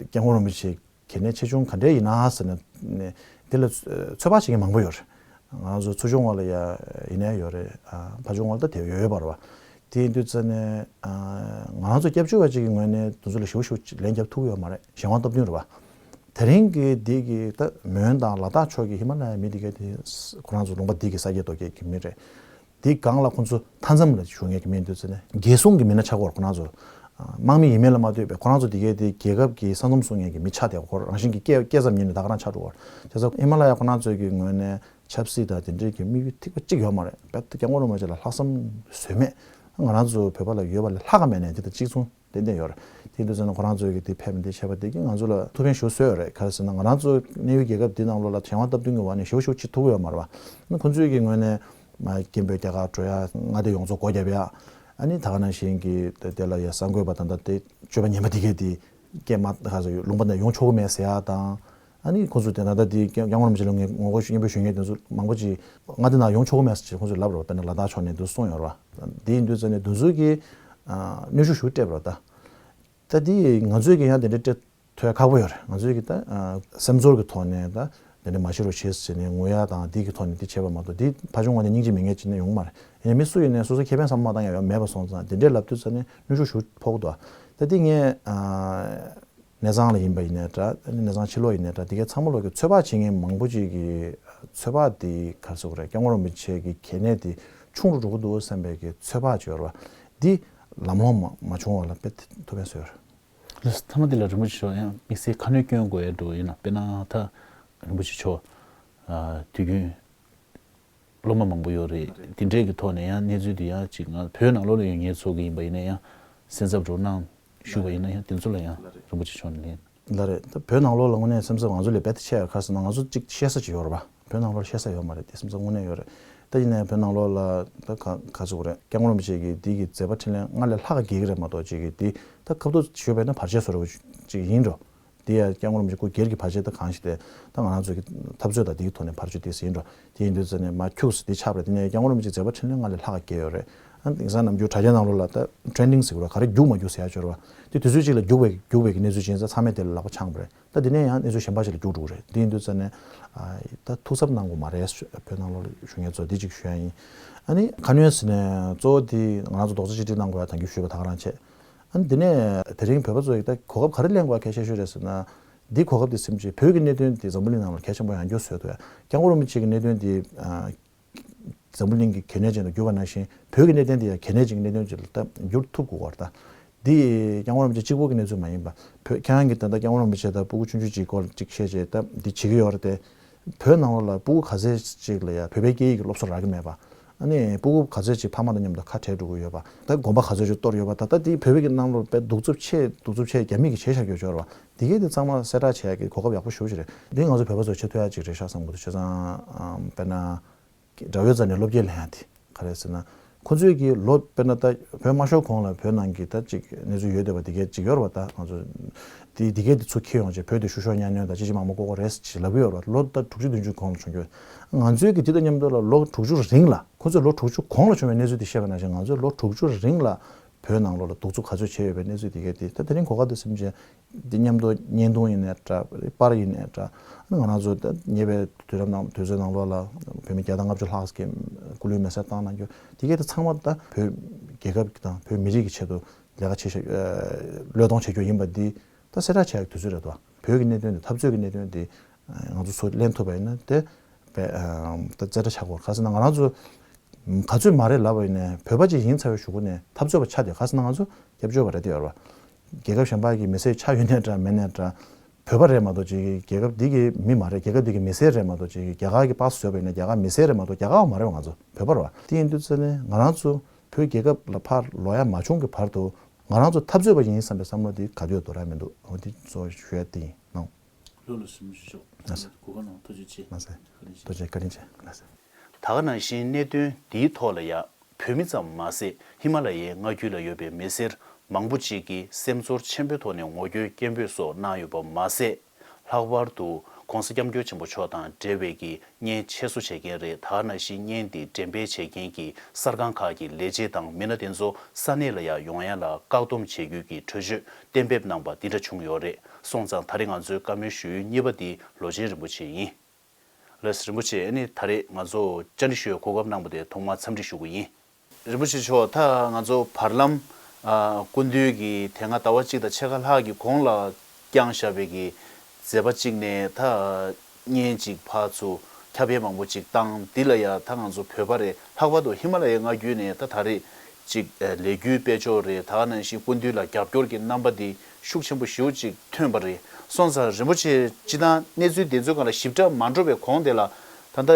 སྐྱབས་མགོན་རིན་པོ་ཆེ་གལ་གནད་ཆེ་ཆུང་ག་འདྲས་ཡིན་ན་ཟེར་ནས་ནས་འདི་ལ་ཚོད་དཔག་བྱེད་མཁན་མང་པོ་ཡོད་རེད། ང་ཚོ་ཚོ་ཆུང་བ་ལ་ཡ་ཡིན་ནའི་ཡོད་རེད། ཨ་ཕ་ཆུང་བ་ལ་ད་དེ་ཡོད་ཡོད་པ་རེད་བ། དེ་ཡིན་དུས་ཙ་ནས་ཨ་ང་རང་ཚོ་སྐྱབས་བཅོལ་བ་ཅིག་གི་ངོས་ནས་དེ་ཚོ་ལ་ཞེ་པོ་ཞེ་པོ་ལན་རྒྱབ་ཐུབ་ཀྱི་ཡོད་མ་རེད། གཞན་དབང་སྟབས་བསྟུན་རེད་བ། དེ་རིང་གི་འདི་གི་ད་མོན་དང་ལ་དྭགས་ཕྱོགས་ཀྱི་ཧི་མ་ལ་ཡའི་མི་འདི་ག་དེ་ཁོ་རང་ཚོ་ལུང་པ་འདི་གི་ས་སྐྱེས་རྡོ་སྐྱེས་ཀྱི་མི་རེད། དེའི་སྒང་ལ་ཁོང་ཚོ་མཐའ་མཚམས་ལ་བཞུགས་མཁན་གྱི་མི་འདུག་ཟེར་ནས་རྒྱལ་སྲུང་གི་མི་སྣ་ཆགས་ཀྱི་ཡོད་རེད། ཁོ་རང་ཚོ་དམག་མི་ཡིན་མིན་ལ་མ་ལྟོས་པའི་ཁོ་རང་ཚོ་དེ་གའི་དེ་རྒྱལ་ཁབ་ཀྱི་ས་མཚམས་སྲུང་མཁན་གྱི་མི་ཆགས་བསྡད་པ། ཁོ་རང་བཞིན་གྱི་སྐད་སྐད་ཙམ་ཉན་ནས་ད་ག་རང་ཆགས་འགྲོ་བ་རེད། བྱས་ཙང་ཧི་མ་ལ་ཡ་ཁོ་རང་ཚོའི་གི་ངོས་ནས་ཆབ་སྲིད་དང་དེ་འདྲའི་གི་དམིགས་ཡུལ་ཐིག་པ་གཅིག་ཡོད་མ་རེད། རྦད་དེ་སྐྱབས་མགོན་རིན་པོ་ཆེ་ལ་ལྷག་བསམ་ཟོལ་མེད། ང་རང་ཚོ་བོད་པ་ལ་ཡོད་པ་ལས་ལྷག་ག་མེད་ནས་དེ་དང་གཅིག་མཚུངས། ཏན་ཏན་ཡོད་རེད། དེ་འདུག་ཟེར་ན་ཁོ་རང་ཚོའི་གི་དེ་ཕེབས་ནས་དེ་བྱས་པ་དེ་གིས་ང་ཚོ་ལ་ཐུགས་ཕན་ཞེ་པོ་གསོས་ཡོད་རེད། ག་རེ་ཟེར་ན་ང་རང་ཚོ་གནས་ཡུལ་རྒྱལ་ཁབ་འདི་ནང་ལོགས་ལ་གཞན་དབང་སྟབས་བསྟུན་གྱི་འོག་ནས་ཞེ་པོ་ཞེ་པོ་བྱེད་ཐུབ་ཀྱི་ཡོད་མ་རེད་བ། ཨ་ནི་ཁོང་ཚོའི་གི་ངོས་ནས་མ་སྐད་འབོད་རྒྱག་གར་འགྲོ་ཡ། མངའ་སྡེ་ཡོངས་རྫོགས་སྒོ་བརྒྱབ་ཡ། ཨ་ནི་ད་ག་ནང་བཞིན་གི་དེ་དེ་ལ་ཡ་གསར་འགོད་པ་དང་ད་ལྟ་དེ་སྤྱོད་པ་ངན་པ་དེ་གས་དེ་སྐད་མ་ག་ཚོད་ལུང་པ་ནས་ཡོང་ཆོག་གི་མེད་ཟེར་ཡ་དང་། ཨ་ནི་ཁོང་ཚོ་དེ་ད་ལྟ་དེ་སྐྱབས་མགོན་རིན་པོ་ཆེ་ལ་ངས་ངོ་རྒོལ་སྙན་པོ་ཞུ་མཁན་དེ་ཚོ་མང་པོ་ཅིག་མངའ་སྡེ་ནང་ཡོང་ཆོག་གི་མེད་ཟེར་ཁོང་ཚོས་ལབ་རོགས། དཔེར་ན་ལ་དྭགས་ཕྱོགས་ནས་འདུག་གསུངས་ཡོད་རེད་བ། དེ་ཡིན་དུས་ཙ་ནས་དེ་ཚོ་གིས་ཨ་གནོན་ཤུགས་ཞེ་པོ་སྤྲད་པ་རེད་ད། ད་དེ་ང་ཚོས་ཀྱི་ཡང་དེ་འདྲ་སྤྲད་ཐུབ་ཡ་ཁག་པོ་ཡོད་རེད། ང་ཚོས་ཀྱི་ད་ཨ་སེམས་ཚོར་གྱི་ཐོག་ནས་ད་དེ་འདྲ་མ་བྱེད་རོགས་བྱེད་ཟེར་ནས་ངུ་ཡ་དང་དེ་གི་ཐོག་ནས་དེ་བྱས་པ་མ་གཏོགས་དེ་ཕ་ཆུང་བ་ནས་སྙིང་རྗེ་མེད་མཁན་ཅིག་ནས་ཡོང་མ་རེད། ཡིན་ནའི་མི་སུ་ཡིན་ནའི་སོ་སོ་ཁེ་ཕན་བསམ་བློ་བཏང་ཡ་ཡོད་མེད་པ་སོང་ཙང་དེ་འདྲས་ལབ་དུས་ཙ་ནས་གནོན་ཤུགས་ཞེ་པོ་ཕོག་འདུག་ད་དེ་ངས་ཨ་གནས་ཚང་ལ་ཡིན་པ་ཡིན་ནའི་འདྲ། གནས་ཚང་ཕྱི་ལོགས་ཡིན་ནའི་འདྲ། དེ་གའི་ཚང་མ་ལོག་གི་ཚོད་དཔག་བྱེད་མཁན་མང་པོ་ཅིག་གིས་ཚོད་དཔག་དེ་ག་རེ་ཟེར་དགོས་རེད། སྐྱབས་མགོན་རིན་པོ་ཆེ་གི་གལ་གནད་དེ་ཆུང་རུ་འགྲོ་གི་འདུག་བསམ་པའི་གི་ཚོད་དཔག་ཅིག་ཡོད་རེད་བ། འདི་ལམ་ལྷོང་མ་མ་བྱུང་བ་ལ་དཔེ་ཐུགས་ཕན་གསོས་ཡོད་རེད། ལགས་སོ། མཐའ་མ་འདི་ལ་རིན་པོ་ཆེ་མཆོག་ཡང་དམིགས་བསལ་ཁ་སྣོན་སྐྱོན་དགོས་ཡ་འགྲོ་ཡིན་ན། དཔེར་ན་ད་རིན་པོ་ཆེ་མཆོག་ཨ་དུས་རྒྱུན་སློབ་མ་མང་པོ་ཡོད་རེད། འདི་འདྲས་ཀྱི་ཐོག་ནས་ཡང་གནས་ཚུལ་འདི་ཡང་ཅིག་ང་བོད་ནང་ལོགས་ལ་ཡོད་མཁན་ཚོ་གི་ཡིན་པ་ཡིན་ན་ཡང་སེམས་འཚབ་འགྲོ་གནང་ཞུ་བ་ཡིན་ན་ཡང་དེ་ཚོ་ལ་ཡང་རིན་པོ་ཆེ་མཆོག་ནས་ལན། ལགས་རེད། ད་བོད་ནང་ལོགས་ལ་དངོས་གནས་སེམས་འཚབ་ང་ཚོ་ལས་རྦད་དེ་ཆེ་ཡ། ག་རེ་ཟེར་ན་ང་ཚོ་གཅིག་བཤད་ས་ཅིག་ཡོད་རེད་པ། བོད་ནང་ལོགས་ལ་བཤད་ས་ཡོད་མ་རེད། དེ་སེམས་འཚབ་དངོས་གནས་ཡོད་རེད། ད་ཡིན་ནའི་བོད་ནང་ལོགས་ལ་ད་ག་ག་ཚོད་རེད། སྐྱབས་མགོན་རིན་པོ་ཆེ་གི་འདི་གི་མཛད་པ་འཕྲིན་ལས་སྔར་ལས་ལྷག་ག་གི་གི་རེད་མ་གཏོགས་ཅིག་གི་འདི་ད་ཁ་བསྡུ་ཞུས་པ་ཡིན་ན་བར་ཆད་བཟོ་འདྲ་བོ་ཅིག་ཡིན་འགྲོ། དེ་ཡང་སྐྱབས་མགོན་རིན་པོ་ཆེ་སྐུ་སྒེར་གྱི་བར་ཆད་ད་གང་ཞིག་དེ་ད་ང་རང་ཚོ་གི་འཐབ་རྩོད་དང་དེའི་ཐོག་ནས་བར་ཆད་དེ་ཟིན་འགྲོ། དེ་ཡིན་དུས་ཙ་ནས་མ་ཁྱུགས་སུ་དེ་ཆགས་པ་རེད། དེ་ནས་སྐྱབས་མགོན་རིན་པོ་ཆེ་མཛད་པ་འཕྲིན་ལས་ལྔ་ལས་ལྷག་ག་བརྒལ་ཡོད་རེད། ཨ་ནི་དེང་སང་ནམ་རྒྱུན་དྲ་རྒྱའི་ནང་ལོགས་ལ་ད་ཊེན་ཌིང་ཟེར་གི་རེད། ག་རེ་རྒྱུགས་མ་རྒྱུགས་ཟེར་ཡ་ཅིག་ཡོད་རེད་བ། དེ་དུས་ཚོད་གཅིག་ལ་རྒྱུགས་པའི་རྒྱུགས་པའི་གི་གནས་ཚུལ་ཅིག་ཡིན་ཙང་ཚང་མས་དེ་ལ་ལག་པ་འཆང་བ་རེད། ད་དེ་ནས་ཡང་གནས་ཚུལ་གཞན་པ་ཞིག་ལ་རྒྱུགས་འགྲོ་གི་རེད། དེ་ཡིན་དུས་ཙ་ནས་ཨ་ད་ཐུགས་འཚབ་གནང་དགོས་མ་རེད། བོད་ནང་ལོགས་ལ་བཞུགས་མཁན་ཚོ་འདི་གཅིག་ཞུ་ཡ་ཡིན། ཨ་ནི་ག་ནས་ཟེར་ནས་གཙོ་བོ་དེ་ང་རང་ཚོ་རྡོག་རྩ་གཅིག་སྒྲིལ་གནང་དགོས་ཡ་ད་གིན་ཞུས་པ་ད་ག་རང་བྱས། ཨ་ནི་དེ་ནས་དེ་རིང་བོད་པ་ཚོ་ཡིས་ད་གོ་སྐབས་ག་རེ་ལེན་དགོས་གལ་ཆེ་ཤོས་རེད་ཟེར་ན། འདི་གོ་སྐབས་དེ་སེམས་ཅན་བོད་ཀྱི་གནད་དོན་དེ་འཛམ་བུ་གླིང་ནང་ལ་གལ་ཆེན་པོ་ཡང་བསྐྱར་བཟོས་འདུག་ཡ། སྐྱབས་མགོན་རིན་པོ་ཆེ་གི་གནད་དོན་དེ་ཨ་འཛམ་བུ་གླིང་གི་གལ་གནད་ཅན་དུ་གྱུར་པ་ནང་བཞིན་བོད་ཀྱི་གནད་དོན་དེ་ཡང་གལ་གནད་ཅན་གྱི་གནད་དོན་ཅིག་ལ་ད་འགྱུར་ཐུབ་དགོས་པ་རེད་ད། འདི་སྐྱབས་མགོན་རིན་པོ་ཆེ་གཅིག་པོ་གི་གནས་ཚུལ་མ་ཡིན་པ། བོད་ཁྱེད་རང་གིས་ད་ལྟ་སྐྱབས་མགོན་རིན་པོ་ཆེ་དང་སྤུ་གུ་ཆུང་ཆུང་ཅིག་སྐོར་ཅིག་བཤད་བྱས་ད་འདི་བྱེད་ཀྱི་ཡོད་རེད་དེ། བོད་ནང་ལོགས་ལ་སྤུ་གུ་ག་ཚོད་ཅིག་ལ་ཡ་བོད་པའི་སྐད་ཡིག་གི་སློབ་གསོ་རག་གི་མེད་པ། ཨ་ནི་སྤུ་གུ་ག་ཚོད་ཅིག་ཕ་མ་དང་མཉམ་དུ་ཁ་བྲལ་འགྲོ་གི་ཡོད་པ། ད་དགོན་པ་ག་ཚོད་ཅིག་གཏོར་ཡོད་པ། ད་ལྟ་འདི་བོད་པའི་གི་ནང་ལོགས་དཔེ་གདུག་རྩུབ་ཆེ་གདུག་རྩུབ་ཆེ་རྒྱ་མི་གིས་བྱས་བཞག་ཡོད་ཅོག་རེད་བ། འདི་གས་དེ་ཚང་མ་གསལ་བསྒྲགས་བྱེད་ཡ་གི་གོ་སྐབས་ཡག་པོ་ཞེ་པོ་ཅིག་རེད། འདི་ང་ཚོ་བོད་པ་ཚོ་བྱེད་ཐུབ་ཡ་ཅིག་རེད་ཤག་བསམ་གི་འདུག་བྱས་ཙང་ཨམ་དཔེར་ན། དགྲ་བོའི་རྩ་ནས་བློ་བསྐྱེད་ལེན་ཡ་དེ་ག་རེ་ཟེར་ན། ཁོ་ཚོས་ཀྱི་ལོ་དཔེར་ན་ད་བོད་མ་ཤོར་གོང་ལ་བོད་ནང་གི་ད་ཅིག་གནས་ཚུལ་ཡོད་བསྡད་པ་དེ་གས་ཅིག་ཡོད་རེད་བ། ད་ང་ཚོ་དེ་དེ་གས་དེ་ཚུར་འཁྱེར་ཡོང་བྱས་བོད་དེ་ཤུགས་ཤོར་ཉམས་མྱོང་དང་ཅི་ཅི་མང་མང་ལྐོག་ལྐོག་རེད་ཅེས་ལབ་ཀྱི་ཡོད་རེད་བ། ལོ་ད་དྲུག་ཅུ་བདུན་ཅུ་གོང་ལ་བྱུང་རྒྱུ། ང་ཚོའི་གི་དེ་དང་མཉམ་དུ་ལ་ལོ་དྲུག་ཅུ་རིང་ལ་ཁོ་ཚོས་ལོ་དྲུག་ཅུ་གོང་ལ་བྱུང་བའི་གནས་ཚུལ་དེ་བཤད་པ་ནང་བཞིན་ང་ཚོས་ལོ་དྲུག་ཅུ་རིང་ལ་བོད་ནང་ལོགས་ལ་གདུག་རྩུབ་ག་ཚོད་བྱས་ཡོད་པའི་གནས་ཚུལ་དེ་གས་དེ་ད་དེ་རིང་གོ་སྐབས་དེ་སེམས་ཅན་འདི་མཉམ་དུ་བརྙན་ཐུང་ཡིན་ནའི་འདྲ་པར་ཡིན་ནའི་འདྲ། ང་རང་ཚོ་ད་ཉེ་བའི་དུས་རབས་ནང་དུས་ཚོད་ནང་ལོགས་ལ་བོད་མི་བརྒྱ་དང་ལྔ་བཅུ་ལྷག་གིས་སྐུ་ལུས་མེ་སྲེག་བཏང་གནང་རྒྱུ་དེ་གས་དེ་ཚང་མ་ད་བོད་རྒྱལ་ཁབ་ཀྱི་དང་བོད་མི་རིགས་ཀྱི་ཆེད་དུ་ལས་ཀ་བྱེད་བཞག་བློས་གཏོང་བྱེད་རྒྱུ་ཡིན་པ་འདི་ད་གསལ་བསྒྲགས་བྱེད་ཡག་དུས་ཚོད་རེད་དོ། བོད་ཀྱི་གནད་དོན་འདི་འཐབ་རྩོད་ཀྱི་གནད་དོན་འདི་ང་ཚོ་ཚུར་ལེན་ཐུབ་པ་ཡིན་ན་དེ་དཔེ་ད་རྩེ་གྲ་ཆགས་དགོས། ག་ཟེར་ན་ང་རང་ཚོ་ག་ཚོད་མ་རེད་ལབ་པ་ཡིན་ནའི་བོད་པ་ཅིག་ཡིན་ཚར་བའི་གཞུག་གུ་ནས་འཐབ་རྩོད་པ་ཆགས་དེ་ག་ཟེར་ན་ང་ཚོ་སྐྱབས་བཅོལ་བ་རེད་དེ་ཡོད་རེད་བ། རྒྱལ་ཁབ་གཞན་པ་གི་མི་སེར་ཆགས་ཡོད་ནའི་འདྲ་མེད་ནའི་འདྲ། བོད་པ་རེད་མ་གཏོགས་ཅིག་རྒྱལ་ཁབ་འདི་གི་མི་མ་རེད། རྒྱལ་ཁབ་འདི་གི་མི་སེར་རེད་མ་གཏོགས་ཅིག་རྒྱ་གར་གྱི་པཱ་སི་བཟོས་པ་ཡིན་ན་རྒྱ་གར་མི་སེར་རེད་མ་གཏོགས་རྒྱ་གར་བ་མ་རེད་བ། ང་ཚོ་བོད་པ་རེད་བ། དེ་ཡིན་དུས་ཙ་ནས་ང་རང་ཚོ་བོད་རྒྱལ་ཁབ་ལ་ཕར་ལོག་ཡ་མ་བྱུང་གི་བར་དུ་ང་རང་ཚོ་འཐབ་རྩོད་པ་ཡིན་བསམ་པའི་བསམ་བློ་དེ་ག་དུས་ཡོད་དོ་ར་མི་འདུག་འོ་དེ་གཙོ་བོ་ཞུ་ཡ་དེ་ཡིན་ནོ། ལོ་ལ་སུམ་ཅུ་ཤོག་ལགས་སོ། གོ་སྐབས་གནང་ཐུགས་རྗེ་ཆེ། ལགས་སོ། བཀའ་དྲིན་ཆེ། ཐུགས་རྗེ་བཀའ་དྲིན་ཆེ། ལགས་སོ། ད་ག་ནང་བཞིན་གནད་དོན་འདིའི་ཐོག་ལ་ཡ་བོད་མི་ཙམ་མ་ཟད་ཧི་མ་ལ་ཡའི་མངའ་རྒྱུད་ལ་ཡོད་པའི་མི་སེར་མང་པོ་ཅིག་གིས་སེམས་ཚོར་ཆེན་པོའི་ཐོག་ནས་ངོ་རྒོལ་སྐད་འབོད་སོགས་གནང་ཡོད་པ་མ་ཟད། ལྷག་པར་དུ་༸གོང་ས་༸སྐྱབས་མགོན་ཆེན་པོ་མཆོག་དང་འབྲེལ་བའི་གི་བརྙན་ཆེད་བཟོ་བྱེད་མཁན་རེད། ད་ག་ནང་བཞིན་བརྙན་འདི་འགྲེམས་སྤེལ་བྱེད་མཁན་གྱི་གསར་ཁང་ཁག་གི་ལས་བྱེད་དང་མི་སྣ་དེ་ཚོ་ས་གནས་ལ་ཡང་ཡོང་ཡ་ལ་བཀག་སྡོམ་བྱེད་རྒྱུ་གི་གྲོས་ཆོད་གཏན་འབེབས་གནང་པ་འདི་འདྲ་བྱུང་ཡོད་རེད། སོང་ཙང་ད་རེས་ང་ཚོའི་བཀའ་མོལ་ཞུ་ཡུལ་གཉིས་པ་འདི་ལོ་ཆེན་རིན་པོ་ཆེ་ཡིན། ལགས་སོ། རིན་པོ་ཆེ། ཨ་ནི་ད་རེས་ང་ཚོ་བཅར་འདྲི་ཞུ་ཡའི་གོ་སྐབས་གནང་པ་དེ་ཐོག་མར་འཚམས་འདྲི་ཞུ་གི་ཡིན། རིན་པོ་ཆེ་མཆོག་ད་ང་ཚོ་བར་ལམ་ཨ་སྐུ་མདུན་གྱིས་དེ་སྔ་ཟླ་བ་གཅིག་དང་ཕྱེད་ཀ་ལྷག་གི་གོང་ལ་བསྐྱངས་བཞག་པའི་གི་མཛད་པ་གཅིག་ནས་ད་བརྙན་གཅིག་ཕར་ཚུར་ཁྱབ་སྤེལ་མང་པོ་གཅིག་བཏང་། འདི་ལ་ཡ་ད་ང་ཚོ་བོད་པ་རེད། ལྷག་པར་དུ་ཧི་མ་ལ་ཡའི་མངའ་རྒྱུད་ནས་ད་ད་རེས་གཅིག་ཨ་ལས་འགུལ་སྤེལ་ཕྱོགས་རེད། ད་ག་ནང་བཞིན་སྐུ་མདུན་ལ་རྒྱབ་སྐྱོར་གྱི་རྣམ་པ་འདི་ཤུགས་ཆེན་པོ་ཞེ་པོ་ཅིག་ཐོན་པ་རེད། སོང་ཙང་རིན་པོ་ཆེ་སྤྱིར་བཏང་གནས་ཚུལ་འདི་ཚོའི་སྒང་ལ་ཞིབ་ཕྲ་མ་འགྲོ་བའི་གོང་དེ་ལ་ད་ལྟ་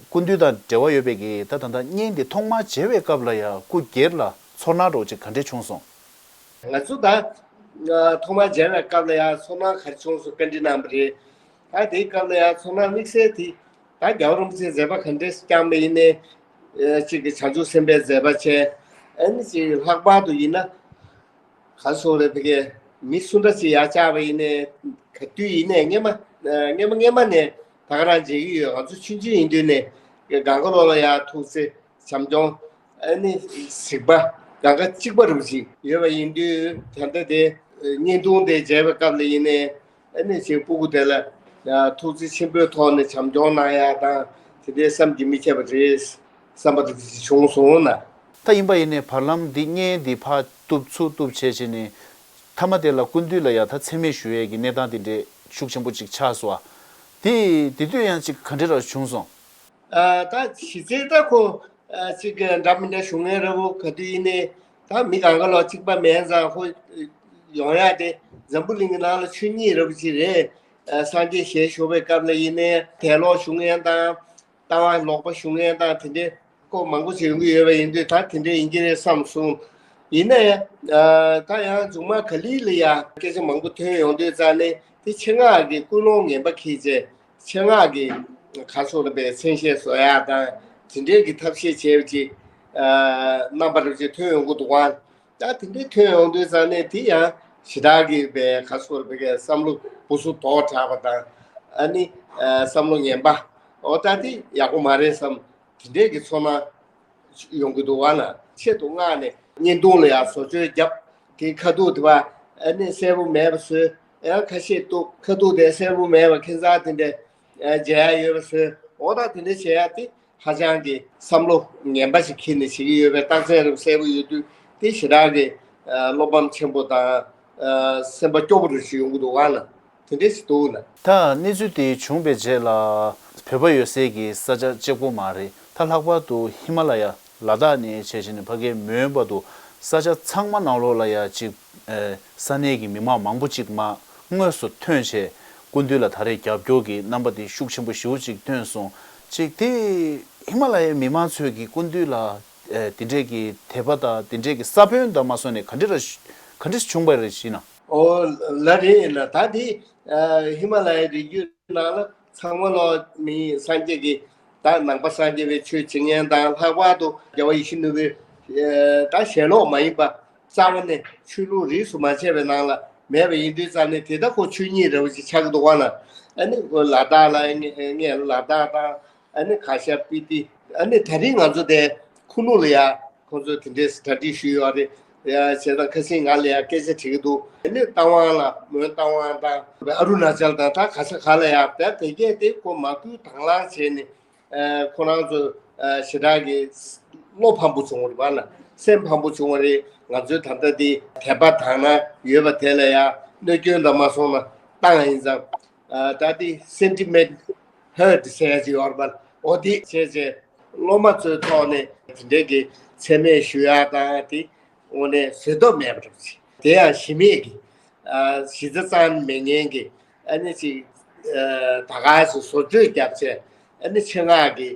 སྐུ་མདུན་དང་འབྲེལ་བ་ཡོད་པའི་གི་ད་ད་ལྟ་བརྙན་འདི་ཐོག་མར་མཇལ་བའི་སྐབས་ལ་ཡང་སྐུ་སྒེར་ལ་ཚོར་སྣང་འདྲ་བོ་ཅིག་ག་འདྲས་བྱུང་སོང་། ང་ཚོ་ད་ཐོག་མར་མཇལ་བའི་སྐབས་ལ་ཡང་ཚོར་སྣང་ག་རེ་བྱུང་སོང་བཀའ་འདྲི་གནང་བ་རེད། ད་དེའི་སྐབས་ལ་ཡང་ཚོར་སྣང་དམིགས་བསལ་དེ་ད་རྒྱལ་བ་རིན་པོ་ཆེས་མཛད་པ་ག་འདྲས་བསྐྱངས་པ་ཡིན་ནའི་གཅིག་གི་བྱང་ཆུབ་སེམས་དཔའི་མཛད་པ་བྱས། ཨ་ནི་གཅིག་ལྷག་པར་དུ་ཡིན་ན། ག་སོགས་རེད། ཕ་གི་མི་སུ་འདྲ་ཞིག་ཡར་བཅར་བ་ཡིན་ནའི་ག་དུས་ཡིན་ནའི་སྔས་མ་སྔས་མ་སྔས་མ་ནས་ད་ག་རང་མཇལ་གྱི་ཡོད། ང་ཚོ་ཆུང་ཆུང་ཡིན་དུས་ནས་སྒང་ག་ལོགས་ལ་ཡར་ཐུགས་རྗེ་བྱམས་སྐྱོང་ཨ་ནི་གཟིགས་པ་སྒང་ག་གཅིག་པ་རུ་ཞིག་ཡོད་པ་ཡིན་དུས་ད་ལྟ་དེ་བརྙན་ཐུང་དེ་མཇལ་བའི་སྐབས་ལ་ཡིན་ནའི་ཨ་ནི་ཅིག་སྤུ་གུ་དེ་ལ་ཐུགས་རྗེ་ཆེན་པོའི་ཐོག་ནས་བྱམས་སྐྱོང་གནང་ཡག་དང་དེ་འདྲའི་བསམ་གྱིས་མི་ཁྱབ་པ་རེད། བསམ་པ་དེ་བྱུང་སོང་ན། ད་ཡིན་པ་ཡིན་ནའི་བར་ལམ་འདི་བརྙན་འདི་ཕར་གཏུབ་ཚུར་གཏུབ་བྱས་བྱས་ནས་མཐའ་མ་དེ་ལ་སྐུ་མདུན་ལ་ཡ་ད་མཚན་སྨད་ཞུ་ཡས་ཀྱི་གནས་སྟངས་དེ་འདྲས་ཤུགས་ཆེན་པོ་ཅིག་ཆགས་སོང་བ། དེ་དེ་དུས་ཡང་ཅིག་ག་འདྲས་ར་བྱུང་སོང་། ཨ་ད་གཞི་རྩའི་ད་ཁོ་ཨ་ཅིག་འདྲ་མི་འདྲ་ཞུ་མཁན་ར་བོ་ག་དུས་ཡིན་ནའི་ད་མི་གང་ག་ལོག་གཅིག་པ་མེད་ཙང་ཁོ་ཡོང་ཡ་དེ་འཛམ་བུ་གླིང་གི་ནང་ལ་ཆོས་ཉིད་ར་བོ་ཅིག་རེད། ཨ་སངས་རྒྱས་ཞལ་བཞུགས་པའི་སྐབས་ལ་ཡིན་ནའི་དད་ལོག་ཞུ་མཁན་དང་། ལྟ་བ་ལོག་པ་ཞུ་མཁན་དང་དེ་འདྲའི་སྐོར་མང་པོ་ཞིག་ཡོང་གི་ཡོད་པ་ཡིན་དུས་ད་དེ་འདྲའི་ཡིན་གྱི་རེད་བསམ་སོང་། ཡིན་ན་ཡང་ད་ཡང་མཇུག་མ་ག་ལེ་ལ་ཡང་སྐད་ཆ་མང་པོ་ཐོན་ཡོང་དུས་ཙང་ནས་དེ་ཆེད་མངགས་ཀྱི་ཀུན་སློང་ངན་པ་འཁྱེར་བྱས་ཆེད་མངགས་ཀྱི་ག་ཚོད་ལ་པའི་མཚན་ཤས་བཟོ་ཡག་དང་དེ་འདྲའི་གི་ཐབས་ཤེས་བྱས་པ་ཅིག་རྣམ་པ་རེ་ཅིག་ཐོན་ཡོང་གི་འདུག་ག་ད་དེ་འདྲའི་ཐོན་ཡོང་དུས་ཙང་ནས་དེ་ཡང་ཞེ་དྲག་གི་པའི་ག་ཚོད་ལ་པའི་བསམ་བློ་ སྐུ་གཟུགས་དོག་དྲགས་པ་དང་། ཨ་ནི་ཨ་བསམ་བློ་ངན་པ། འོ་ད་དེ་ཡག་པོ་མ་རེད་བསམ། དེ་འདྲས་ཀྱི་ཚོར་སྣང་ཡོང་གི་འདུག་བ་ན། ཆེད་དུ་མངགས་ནས་བརྙན་ཐུང་ལ་ཡང་བཟོ་བཅོས་བརྒྱབ། དེ་ཁ་ཐུག་དེ་བ་ཨ་ནི་གསལ་པོ་མེད་པ་བཟོས། ཡང་ཁ་ཤས་འདུག་ཁ་ཐུག་དེ་གསལ་པོ་མེད་པ་ཁྱད་མཚར་དེ་འདྲས་ཨ་མཇལ་ཡ་ཡོད་པ་བཟོས། འོ་ད་དེ་འདྲས་བྱེད་ཡ་དེ་ཧ་ཅང་གི་བསམ་བློ་ངན་པ་ཞིག་འཁྱེར་ནས་བྱེད་ཀྱི་ཡོད་པའི་རྟགས་མཚན་རེ་གསལ་པོ་ཡོད་དུས། དེ་ཞེ་དྲག་གི་ཨ་བློ་ཕམ་ཆེན་པོ་དང་། ཨ་སེམས་པ་སྐྱོ་པོ་རེ་ཞིག་ཡོང་གི་འདུག་བ་ལ། དེ་འདྲས་ཞིག་འདུག་ན། ད་གནས་ཚུལ་དེ་བྱུང་བའི་རྗེས་ལ། བོད་པ་ཡོད་སའི་གི་ས་ཆ་གཅིག་པོ་མ་རེད། ད་ལྷག་པར་དུ་ཧི་མ་ལ་ཡ་ལ་དྭགས་ནས་བྱས་བྱས་ནས་ཕ་གིའི་མོན་བར་དུ་ས་ཆ་ཚང་མ་ནང་ལོགས་ལ་ཡ་གཅིག་ཨེ་ས་གནས་ཀྱི་མི་མང་མང་པོ་གཅིག་མ་དངོས་སུ་ཐོན་བྱས། སྐུ་མདུན་ལ་ད་རེས་རྒྱབ་སྐྱོར་གྱི་རྣམ་པ་དེ་ཤུགས་ཆེན་པོ་ཞེ་པོ་ཅིག་བཏོན་སོང་། ཅིག་དེ་ཧི་མ་ལ་ཡའི་མི་མང་ཚོས་ཀྱི་སྐུ་མདུན་ལ་ཨེ་དེ་འདྲས་ཀྱི་དད་པ་དང་དེ་འདྲས་ཀྱི་ས་བོན་དང་མ་སོང་ནས་ག་འདྲས་ར་ག་འདྲས་བྱུང་བ་རེད་ཞེ་ན། ཨོ་ལ་རེད་ན། ད་དེ་ཨ་ཧི་མ་ལ་ཡའི་རི་རྒྱུད་ནང་ལ་ཚང་མ་ལོ་མི་སངས་རྒྱས་ཀྱི། ད་ནང་པ་སངས་རྒྱས་པའི་ཆོས་བྱེད་མཁན་དང་། ལྷག་པར་དུ་རྒྱལ་བ་ཡིད་བཞིན་ནོར་བུའི་ཨ་ད་ཞལ་ལུང་མ་ཡིན་པ་རྩ་བ་ནས་ཆོས་ལུགས་རིས་སུ་མ་ཆད་པའི་ནང་ལ་མེད་པ་ཡིན་དུས་ཙང་ནས། དེ་ད་ཁོ་ཆོས་ཉིད་རེད་པ་ཅིག་ཆགས་ཀྱི་འདུག་བ་ལ། ཨ་ནི་ཁོ་ལ་དྭགས་ལ་ངས་ལ་དྭགས་དང་། ཨ་ནི་ག་ཤ་པི་ཏི། ཨ་ནི་ད་རིང་ང་ཚོ་དེ་ཁུ་ནུ་ལ་ཡ་ཁོ་ཚོས་དེ་འདྲའི་གྲ་སྒྲིག་ཞུས་ཡོད་རེད། ཡ་བྱས་ཙང་ཁ་སང་ང་ལ་ཡ་སྐད་ཆ་དྲིས་ཀྱི་འདུག་ཨ་ནི་རྟ་དབང་ལ། མོན་རྟ་དབང་དང་ཨ་རུ་ན་ཅལ་དང་། ད་ག་ས་ག་ལ་ཡ་ད་དེ་གས་དེ་ཁོ་མ་སྐུལ་དང་བླངས་བྱས་ནས། ཨ་ཁོ་རང་ཚོ་ཨ་ཞེ་དྲག་གི་བློ་ཕམ་པོ་བྱུང་བ་རེད་པ་ལ། སེམས་ཕམ་པོ་བྱུང་བ་རེད། ང་ཚོའི་ད་ལྟ་དེ་དད་པ་དག་སྣང་ཡོད་པ་དེ་ལ་ཡ་གནོད་སྐྱོན་དང་མ་སོང་ན་བཏང་ཡིན་ཙང་། ཨ་ད་དེ་སེན་ཏི་མེན་ཧར་ཊི་ཟེར་ཡ་ཅིག་ཡོད་རེད་པ། འོ་དེ་བྱས་བྱས་སློབ་མ་ཚོའི་ཐོག་ནས་དེ་འདྲའི་གི་མཚན་སྨད་ཞུ་ཡ་དང་དེ་དངོས་གནས་བཟོད་ཐབས་མེད་པ་རེད་པ། དེ་ཡང་གཞི་མེད་ཀྱི་ཨ་གཞི་རྩ་རྩ་མེད་མཁན་གྱི་ཨ་ནི་ཅིག་ཨ་ད་ག་ཞིག་བཟོ་བཅོས་བརྒྱབ་བྱས། ཨ་ནི་ཆེད་མངགས་ཀྱི་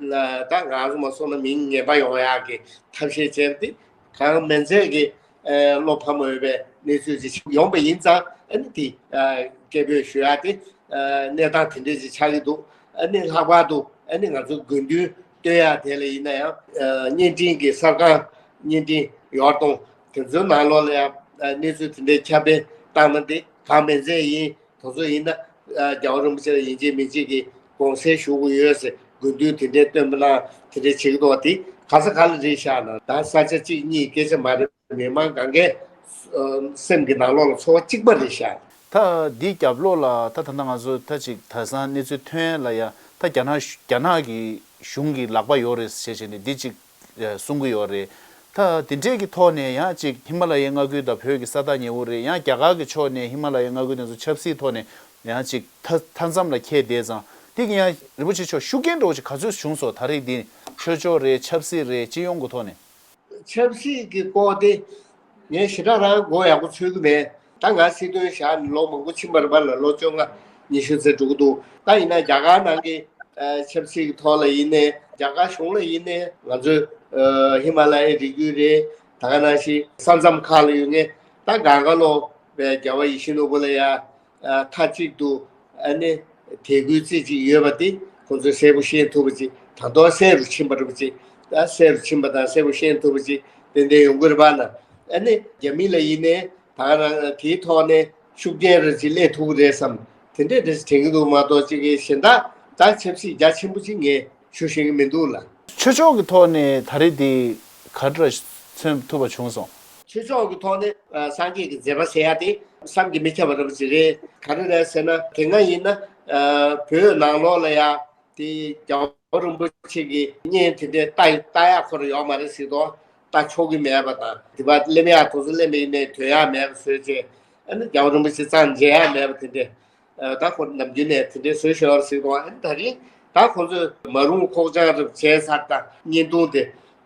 ལ་ད་ང་ཚོ་མ་སོང་ན་མིང་ངན་པ་ཡོང་ཡག་གི་ཐབས་ཤེས་བྱས་ཏེ། གང་མིན་ཚད་ཀྱི་ཨ་བློ་ཕམ་འོས་པའི་གནས་ཚུལ་ཅིག་ཡོང་པ་ཡིན་ཙང་། ཨ་ནི་དེ་ཨ་སྐད་འབོད་ཞུ་ཡག་དེ་ཨ་གནས་སྟངས་དེ་འདྲ་ཅིག་ཆགས་ཀྱི་འདུག་ཨ་ནི་ལྷག་པར་དུ་ཨ་ནི་ང་ཚོ་དགོས་འདུན་བཏོན་ཡག་དེ་ལ་ཡིན་ན་ཡང་། ཨ་བརྙན་འཕྲིན་གྱི་གསར་ཁང་བརྙན་འཕྲིན་ཡོད་དང་། དེ་ཚོའི་ནང་ལོགས་ལ་ཡང་ཨ་གནས་ཚུལ་དེ་འདྲའི་ཁྱབ་སྤེལ་བཏང་ན། དེ་གང་མིན་ཚད་ཡིན། དེ་ཚོ་ཡིན་ན་ཨ་རྒྱལ་བ་རིན་པོ་ཆེ་ལ་ཡིན་གཅིག་མིན་གཅིག་གི་དགོངས་སེལ་ཞུ་དགོས་ཡོད་ཟེར་དགོས་འདུན་དེ་འདྲའི་བཏོན་པ་ན། དེ་འདྲའི་བྱེད་ཀྱི་འདུག་བ། དེ་ག་ས་ག་ལ་རེད་ཤག་ན། ད་ས་ཆ་གཅིག་གཉིས་སྐད་ཆ་མ་རེད། མི་མང་གང་གའི་ཨ་སེམས་ཀྱི་ནང་ལོགས་ལ་ཚོར་བ་གཅིག་པ་རེད་ཤག་ད་འདི་རྒྱབ་ལོགས་ལ་ད་ད་ལྟ་ང་ཚོ་ད་ཅིག་ད་སང་གནས་ཚུལ་ཐོན་ཡ་ལ་ཡ། ད་རྒྱ་ནག་རྒྱ་ནག་གི་གཞུང་གི་ལག་པ་ཡོད་རེད་ཟེར་བྱས་ནས་འདི་ཅིག་ཨ་གསུང་གི་ཡོད་རེད། ད་དེ་འདྲས་ཀྱི་ཐོག་ནས་ཡང་ཅིག་ཧི་མ་ལ་ཡའི་མངའ་ཁུལ་དང་བོད་ཀྱི་ས་ཐག་ཉེ་བོ་རེད། ཡང་རྒྱ་གར་གྱི་ཕྱོགས་ནས་ཧི་མ་ལ་ཡའི་མངའ་ཁུལ་དེ་ཚོ་ཆབ་སྲིད་ཐོག་ནས་ཡང་ཅིག་མཐའ་མཐའ་མཚམས་ལ་འཁེལ་བསྡད་ཙང་། དེ་གི་ཡང་རིན་པོ་ཆེ་མཆོག་ཤུགས་རྐྱེན་འདྲ་བོ་ཅིག་ག་ཚོད་བྱུང་སོང་། ད་རེས་འདི་ཆོས་ཕྱོགས་རེད། ཆབ་སྲིད་རེད། སྤྱི་ཡོངས་ཀྱི་ཐོག་ནས། ཆབ་སྲིད་ཀྱི་སྐོར་དེ་ངས་ཞེ་དྲག་རང་མགོ་ཡག་པོ་ཚོད་ཀྱི་མེད། ད་ང་སྲིད་དོན་བཞག་ནས་ལོ་མང་པོ་ཕྱིན་པ་རེད་པ་ལ། ལོ་བཅོ་ལྔ་ཉི་ཤུ་ཙམ་འགྲོ་གི་འདུག་ད་ཡིན་ན་རྒྱ་གར་ནང་གི་ཨ་ཆབ་སྲིད་ཀྱི་ཐོག་ལ་ཡིན་ནའི། རྒྱ་གར་གཞུང་ལ་ཡིན་ནའི། ང་ཚོའི་ཨ་ཧི་མ་ལ་ཡའི་རི་རྒྱུད་རེད། ད་ག་ནང་བཞིན་ས་མཚམས་ཁག་ལ་ཡོད་མཁན། ད་སྒང་ག་ལོག་པའི་རྒྱལ་བ་ཡིད་བཞིན་ནོར་བུ་ལ་ཡ་ཨ་མཐའ་གཅིག་ཏུ་ཨ་ནི་དད་གུས་རྩེ་གཅིག་ཡོད་པ་དེ་ཁོང་ཚོས་གསལ་པོ་ཤེས་ཐུབ་པ་ཅིག་ད་དུང་གསལ་རུ་ཕྱིན་པ་རེད་པ་ཅིག་ད་གསལ་རུ་ཕྱིན་པ་དང་གསལ་པོ་ཤེས་ཐུབ་པ་ཅིག་ཏན་ཏན་ཡོང་གི་རེད་པ་ན། ཨ་ནི་རྒྱ་མི་ལ་ཡིན་ནའི་ད་ག་རང་དེའི་ཐོག་ནས་ཤུགས་རྐྱེན་རེ་ཅིག་སླེབས་ཐུབ་ཀྱི་རེད་བསམ། དེ་འདྲས་རེ་ཅིག་དྲན་གྱི་འདུག་མ་གཏོགས། ཅིག་གི་གཞན་དག་ད་ཆབ་སྲིད་རྒྱ་ཆེན་པོ་ཅིག་ངས་ཞུ་ཤེས་ཀྱི་མི་འདུག་ལ། ཆོས་ཕྱོགས་ཀྱི་ཐོག་ནས་ད་རེས་འདི་ག་འདྲ་མཚོན་ཐུབ་པ་བྱུང་སོང་། ཆོས་ཕྱོགས་ཀྱི་ཐོག་ནས་ཨ་སངས་རྒྱས་ཀྱི་མཛད་པ་ཟེར་ཡ་དེ་བསམ་གྱིས་མི་ཁྱབ་པ་འདྲ་པོ་ཅིག་རེད། ག་རེ་རེད་ཟེར་ན། དེ་སྔ་ཡིན་ན་ཨ་བོད་ནང་ལོགས་ལ་ཡ་དེ་རྒྱལ་བ་རིན་པོ་ཆེ་གི་བརྙན་དེ་འདྲའི་ལྟ་ལྟ་ཡ་ཁོ་རང་ཡོད་མ་རེད་ཟེར་དུས། ལྟ་ཆོག་གི་མེད་པ་དང་། དེ་བ་སླེབས་ཡ་དེ་ཚོ་སླེབས་པ་ཡིན་ནའི་ཐོན་ཡ་མེད་པ་བཟོས་བྱས། ཨ་ནི་རྒྱལ་བ་རིན་པོ་ཆེ་རྩ་མཇལ་ཡ་མེད་པ་དེ་འདྲའི། ཨ་ད་ཁོ་ནམ་རྒྱུན་ནས་དེ་འདྲའི་བཟོས་ཤོར་ཟེར་དུས། ཨ་ནི་ད་རིང་ད་ཁོ་ཚོས་མ་རུངས་ཁོག་བཅངས་རབས་བྱས་ཚར། ད་བརྙན་ཐུང་དེ་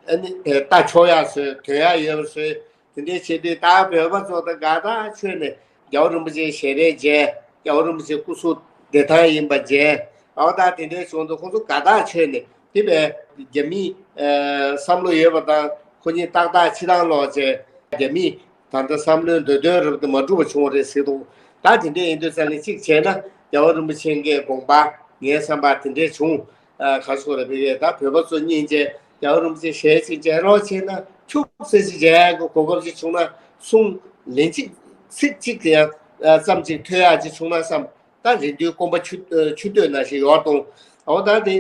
ཨ་ནི་ལྟ་ཆོག་ཡག་བཟོས། ཐོན་ཡག་ཡོད་པ་བཟོས། དེ་འདྲའི་བྱས་དུས་ད་བོད་པ་ཚོ་ད་དགའ་ཐག་ཆོད་ནས་རྒྱལ་བ་རིན་པོ་ཆེའི་ཞལ་རས་མཇལ། རྒྱལ་བ་རིན་པོ་ཆེ་སྐུ་གཟུགས་བདེ་ཐང་ཡིན་པ་མཇལ། ཨ་ད་དེ་འདྲའི་བྱུང་དུས་ཁོ་ཚོ་དགའ་ཐག་ཆོད་ནས། དེ་བས་རྒྱ་མིའི་ཨ་བསམ་བློ་ཡོད་པ་དང་། ཁོ་གཉིས་ཏག་ཏག་ཕྱི་ཐང་ལོག་བྱས། རྒྱ་མིས་ད་ལྟ་བསམ་བློའི་འདོད་དོན་རབ་ཏུ་མ་འགྲུབ་པ་བྱུང་བ་རེད་ཟེར་འདུག་ད་དེ་འདྲ་ཡིན་དུས་ཙང་ནས་གཅིག་བྱས་ན། རྒྱལ་བ་རིན་པོ་ཆེ་མཁན་དགོངས་པ་ངའི་བསམ་པ་དེ་འདྲས་བྱུང་། ཨ་ག་སོགས་རེད་པས། ད་བོད་པ་ཚོ་སྙིང་རྗེ། རྒྱལ་བ་རིན་པོ་ཆེ་ཞལ་གཅིག་མཇལ་རོགས་བྱས་ན། ཁྱུག་ཙམ་ཞིག་མཇལ་ཡག་གི་གོ་སྐབས་ཅིག་བྱུང་ན། གསུང་ལན་གཅིག་ཚིག་གཅིག་དེ་ཡང་ ཙམ་ཅིག་ཐོས་ཡག་ཅིག་བྱུང་ན་བསམ། ད་རེ་འདུན་སྐོམ་པ་ཆུ་ཆུ་འདོད་ནང་བཞིན་ཡོད་དང་། འོ་ད་དེ་དེ་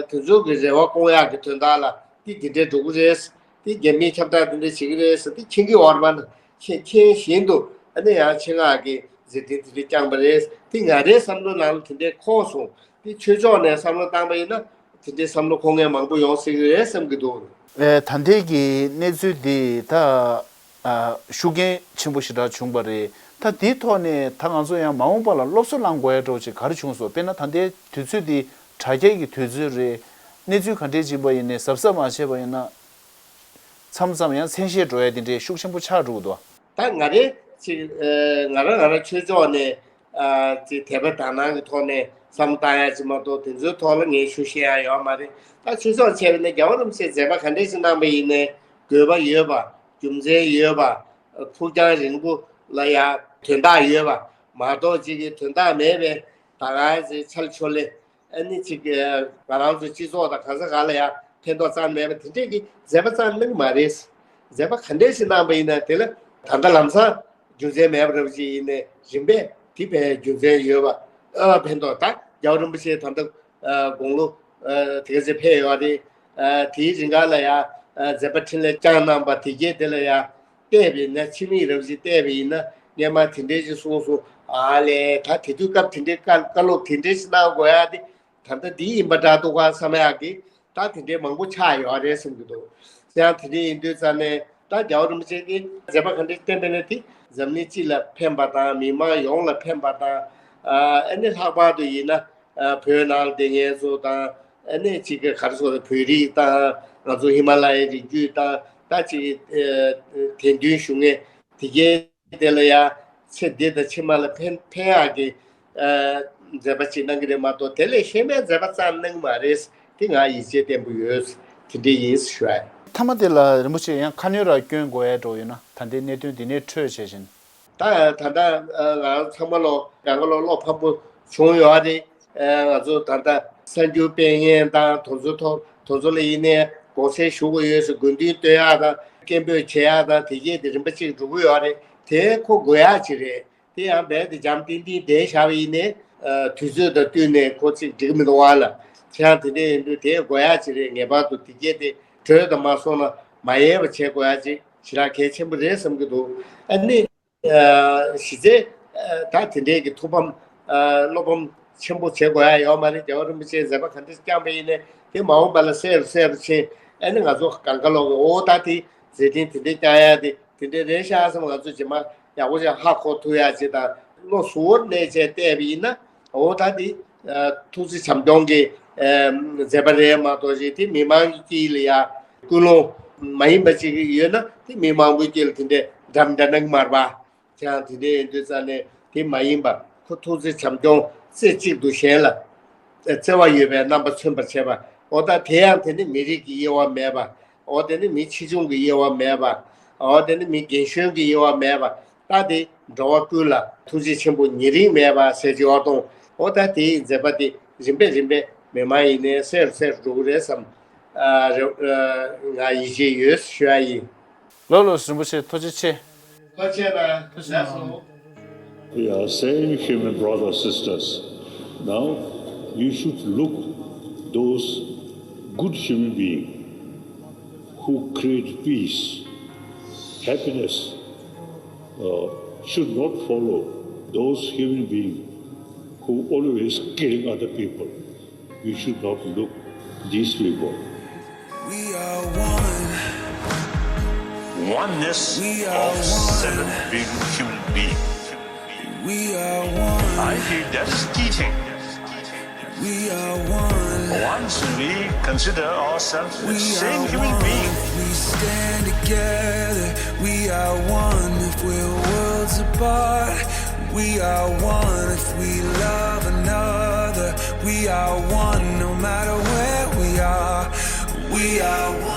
ཚོ་གི་རེ་བ་སྐོང་ཡག་གི་དོན་དག་ལ་དེ་དེ་འདྲའི་འགྲོ་གི་རེད། དེ་རྒྱ་མིའི་ཁྱབ་བསྒྲགས་དེ་འདྲ་བྱེད་ཀྱི་རེད་ཟེར་དེ་མཁྱེན་གྱི་ཡོད་རེད་པ། མཁྱེན་མཁྱེན་བཞིན་དུ་ཨ་ནི་ཡང་ཆེད་མངགས་ཀྱི་མཛད་འཕྲིན་དེ་འདྲ་བསྐྱངས་པ་རེད། དེ་ང་རའི་བསམ་བློ་ནང་ལ་དེ་འདྲའི་འཁོར་སོང་། དེ་ཆོས་ཕྱོགས་ནས་བསམ་བློ་བཏང་པ་ཡིན་ན། དེ་འདྲའི་བསམ་བློ་འཁོར་མཁན་མང་པོ་ཡོང་སྲིད་ཀྱི་རེད་བསམ་གྱི་འདུག། ཨེ། ད་ལྟའི་གི་གནས་ཚུལ་འདི་ད་ཨ་ཤུགས་རྐྱེན་ཆེན་པོ་ཞེ་དྲག་བྱུང་བ་རེད། ད་དེའི་ཐོག་ནས་ད་ང་ཚོ་ཡང་མ་འོངས་པ་ལ་སློབ་གསོ་བླང་དགོས་ཡ་འདྲ་བོ་ཅིག་ག་རེ་བྱུང་སོང་། དཔེར་ན་ད་ལྟའི་དུས་ཚོད་འདི་དྲ་རྒྱའི་གི་དུས་ཚོད་རེད། གནས་ཚུལ་ག་འདྲས་ཅིག་ཡིན་པ་ཡིན་ནའི་གཟབ་གཟབ་མ་བྱས་པ་ཡིན་ན། མཚམས་མཚམས་ཡང་མཚན་ཤས་འགྲོ་ཡ་དེ་འདྲའི་ཤུགས་ཆེན་པོ་ཆགས་འགྲོ་གི་འདུག། ད་ང་རེ་ཅིག་ཨ་ང་རང་ང་རང་ཆོས་ཕྱོགས་ནས་ཨ་ཅིག་དད་པ་དག་སྣང་གི་ཐོག་ནས་བསམ་བློ་བཏང་ཡ་ཅིག་མ་གཏོགས་དེ་ཚོའི་ཐོག་ལ་ངས་ཞུ་ཤེས་ཡ་ཡོད་མ་རེད། ད་ཆོས་ཕྱོགས་བྱས་པ་ཡིན་ན་རྒྱལ་བ་རིན་པོ་ཆེས་མཛད་པ་ག་འདྲས་ཅིག་གནང་པ་ཡིན་ནའི་དགོས་པ་ཡོད་པ། རྒྱུ་མཚན་ཡོད་པ། ཕུགས་རྒྱང་རིང་པོ་ལ་ཡ་དོན་དག་ཡོད་པ་མ་གཏོགས་ཅིག་གི་དོན་དག་མེད་པའི་ད་ག་ཅིག་ཆལ་ཆོལ་ལེ། ཨ་ནི་ཅིག་ང་རང་ཚོ་སྤྱི་ཚོགས་དང་གང་ས་གང་ལ་ཡང་ཕན་ཐོགས་རྩ་མེད་པ་དེ་འདྲས་ཀྱི་མཛད་པ་རྩ་གནང་གི་མ་རེད། མཛད་པ་ག་འདྲས་ཤིག་གནང་པ་ཡིན་ན་དེ་ལ་ད་ལྟ་ལམ་སང་རྒྱུ་མཚན་མེད་པ་འདྲ་པོ་ཅིག་ཡིན་ནའི་རིམ་པས་དེ་ཕན་རྒྱུ་མཚན་ཡོད་པ། ཨ་ཕན་ཐོགས་ད་རྒྱལ་བ་རིན་པོ་ཆེ་ད་ལྟ་དགུང་ལོ་དེ་ག་ཚོད་ཕེབས་ཡོད་རེད། དེའི་རིང་ག་ལ་ཡང་མཛད་པ་འཕྲིན་ལས་བསྐྱངས་གནང་པ་དེ་གས་དེ་ལ་ཡང་བལྟས་པ་ཡིན་ན། ཕྱི་མིག་རབ་ཅིག་བལྟས་པ་ཡིན་ན་སྔས་མ་དེ་འདྲས་ཅིག་གསུངས་སོང་། ཨ་ལས་ད་དེ་དུས་སྐབས་དེ་འདྲའི་བཀའ་བཀའ་སློབ་དེ་འདྲས་ཅིག་གནང་དགོས་ཡ་དེ་ད་ལྟ་འདི་ཡིན་པ་འདྲ་འདུག་ག་བསམ་ཡག་གི་ད་དེ་འདྲའི་མང་པོ་ཆགས་ཡོད་རེད་བསམ་གྱི་འདུག། ཡང་དེ་འདྲས་ཡིན་དུས་ཙང་ནས་ད་རྒྱལ་བ་རིན་པོ་ཆེ་གིས་མཛད་པ་ག་འདྲས་བསྟན་པ་ཡིན་ན་དེ་འཛམ་གླིང་སྤྱི་ལ་ཕན་པ་དང་མི་མང་ཡོངས་ལ་ཕན་པ་དང་། ཨ་ནི་ལྷག་པར་དུ་ཡིན་ན་བོད་ནང་ལ་བསྡད་མཁན་ཚོ་དང་། ཨ་ནི་གཅིག་གི་ག་རེ་ཟེར་བོད་རིགས་དང་ང་ཚོ་ཧི་མ་ལ་ཡའི་རི་རྒྱུད་དང་། ད་ཅིག་དད་འདུན་ཞུ་མཁན་དེ་གའི་དེ་ལ་ཡ་ཚེ་འདི་དང་ཕྱི་མ་ལ་ཕན་ཕན་ཡག་གི་མཛད་པ་ཅིག་གནང་གི་རེད་མ་གཏོགས་དེ་ལས་གཞན་པའི་མཛད་པ་རྩ་གནང་གི་མ་རེད། དེ་ང་ཡིད་ཆེས་བརྟན་པོ་ཡོད། དེ་འདྲ་ཡིན་ཞུ་ཡ། མཐའ་མ་དེ་ལ་རིན་པོ་ཆེ་ཡང་ཁ་སྣོན་ར་སྐྱོན་དགོས་ཡ་འདྲ་ཡོད་ན། ད་ལྟའི་གནད་དོན་འདི་ནས་འཕྲོས་བྱས་བཞིན། ད་ད་ལྟ་ང་རང་ཚང་མ་ལོ་གང་ག་ལོ་བློ་ཕམ་པོ་བྱུང་ཡོད་རེད། ང་ཚོ་ད་ལྟ་གསར་འགྱུར་སྤེལ་མཁན་དང་དེ་ཚོ་ཐོག་དེ་ཚོ་ལ་ཡིན་ནའི་དགོངས་སེལ་ཞུ་དགོས་ཡོད་ཟེར་དགོས་འདུན་སྟོན་ཡག་དང་སྐད་འབོད་བྱེད་ཡག་དང་དེ་གས་དེ་རིམ་པ་གཅིག་འགྲོ་གི་ཡོད་རེད། དེ་ཁོ་དགོས་ཡག་ཅིག་རེད། དེ་ཡང་རྦད་དེ་འཇམ་ཐིང་ཐིང་བསྡད་བཞག་པ་ཡིན་ནའི་དུས་ཚོད་དང་བསྟུན་ནས་ཁོ་ཅིག་འགྲིག་མི་འདུག་བ་ལ། དེ་ཡང་དེ་འདྲ་ཡིན་དུས་དེ་དགོས་ཡག་ཅིག་རེད། ངེས་པར་དུ་དེ་གས་དེ་གྲོས་དང་མ་སོང་ན་མ་ཡལ་བ་བྱེད་དགོས་ཡག་ཅིག་ཞེ་དྲག་གལ་ཆེན་པོ་རེད་བསམ་གྱི་འདུག། ཨ་ནི། གཞི་རྩའི་ད་དེ་འདྲའི་གི་ཐུགས་ཕམ་བློ་ཕམ་ཆེན་པོ་བྱེད་དགོས་ཡ་ཡོད་མ་རེད། རྒྱལ་བ་རིན་པོ་ཆེས་མཛད་པ་ག་འདྲ་བསྐྱངས་པ་ཡིན་ནའི་དེ་མ་འོངས་པ་ལ་གསལ་རུ་གསལ་རུ་ཕྱིན། ཨ་ནི་ང་ཚོ་གང་ག་ལོག་གི་འོ་ད་དེ་མཛད་འཕྲིན་དེ་འདྲའི་བསྐྱངས་ཡ་དེ་དེ་འདྲའི་རེད་ཤག་བསམ། ང་ཚོ་རྗེས་མ་ཡག་པོ་ཞིག་ཧ་གོ་ཐུབ་ཡ་ཅིག་དང་བློ་གཟུ་བོར་གནས་བྱས་བལྟས་པ་ཡིན་ན། འོ་ད་དེ་ཐུགས་རྗེ་བྱམས་སྐྱོང་གི་མཛད་པ་རེད་མ་གཏོགས་ཅིག་དེ་མི་མང་གི་དཀྱིལ་ལ་ཡ་ཀུན་སློང་མ་ཡིན་པ་ཅིག་ཡོད་ན་དེ་མི་མང་པོའི་དཀྱིལ་ལ་དེ་འདྲའི་འདྲ་མི་འདྲ་གནང་གི་མ་རེད་པ། ཀྱང་དེ་འདྲ་ཡིན་དུས་ཙང་ནས་དེ་མ་ཡིན་པ་ཁོ་ཐུགས་རྗེ་བྱམས་སྐྱོང་རྩེ་གཅིག་ཏུ་གཞན་ལ་བརྩེ་བ་ཡོད་པའི་རྣམ་པ་མཚོན་པར་བྱེད་པ། འོ་ད་དེ་ཡང་དེ་ནི་མི་རིགས་ཀྱི་དབྱེ་བ་མེད་པ། འོ་དེ་ནི་མི་ཆེ་ཆུང་གི་དབྱེ་བ་མེད་པ། འོ་དེ་ནི་མི་རྒན་གཞོན་གྱི་དབྱེ་བ་མེད་པ། ད་དེ་འགྲོ་བ་ཀུན་ལ་ཐུགས་རྗེ་ཆེན་པོ་ཉེ་རིང་མེད་པ་ཟེར་གྱི་ཡོད་དང་། འོ་ད་དེའི་མཛད་པ་དེ་རིམ་པས་རིམ་པས་མི་མང་ཡིན་ནའི་གསལ་རུ་གསལ་རུ་འགྲོ་གི་རེད་བསམ། ཨ་རེ་ཨ་ང་ཡིད་ཆེས་ཡོད་ཞུ་ཡ་ཡིན། ལགས་ལགས་རིན་པོ་ཆེ་ཐུགས་རྗེ་ཆེ། ཐུགས་རྗེ་ཆེ་ལགས། ཐུགས་རྗེ་ཆེ་ལགས། We are same human brothers, sisters. Now, you should look those good human beings who create peace, happiness, uh, should not follow those human beings who always killing other people. We should not look these people. We are one. Oneness of seven billion human beings. We are one. I feel that is key thing. We are one. Once we consider ourselves the same human being. We stand together. We are one if we're worlds apart. We are one if we love another. We are one no matter where we are. We are one.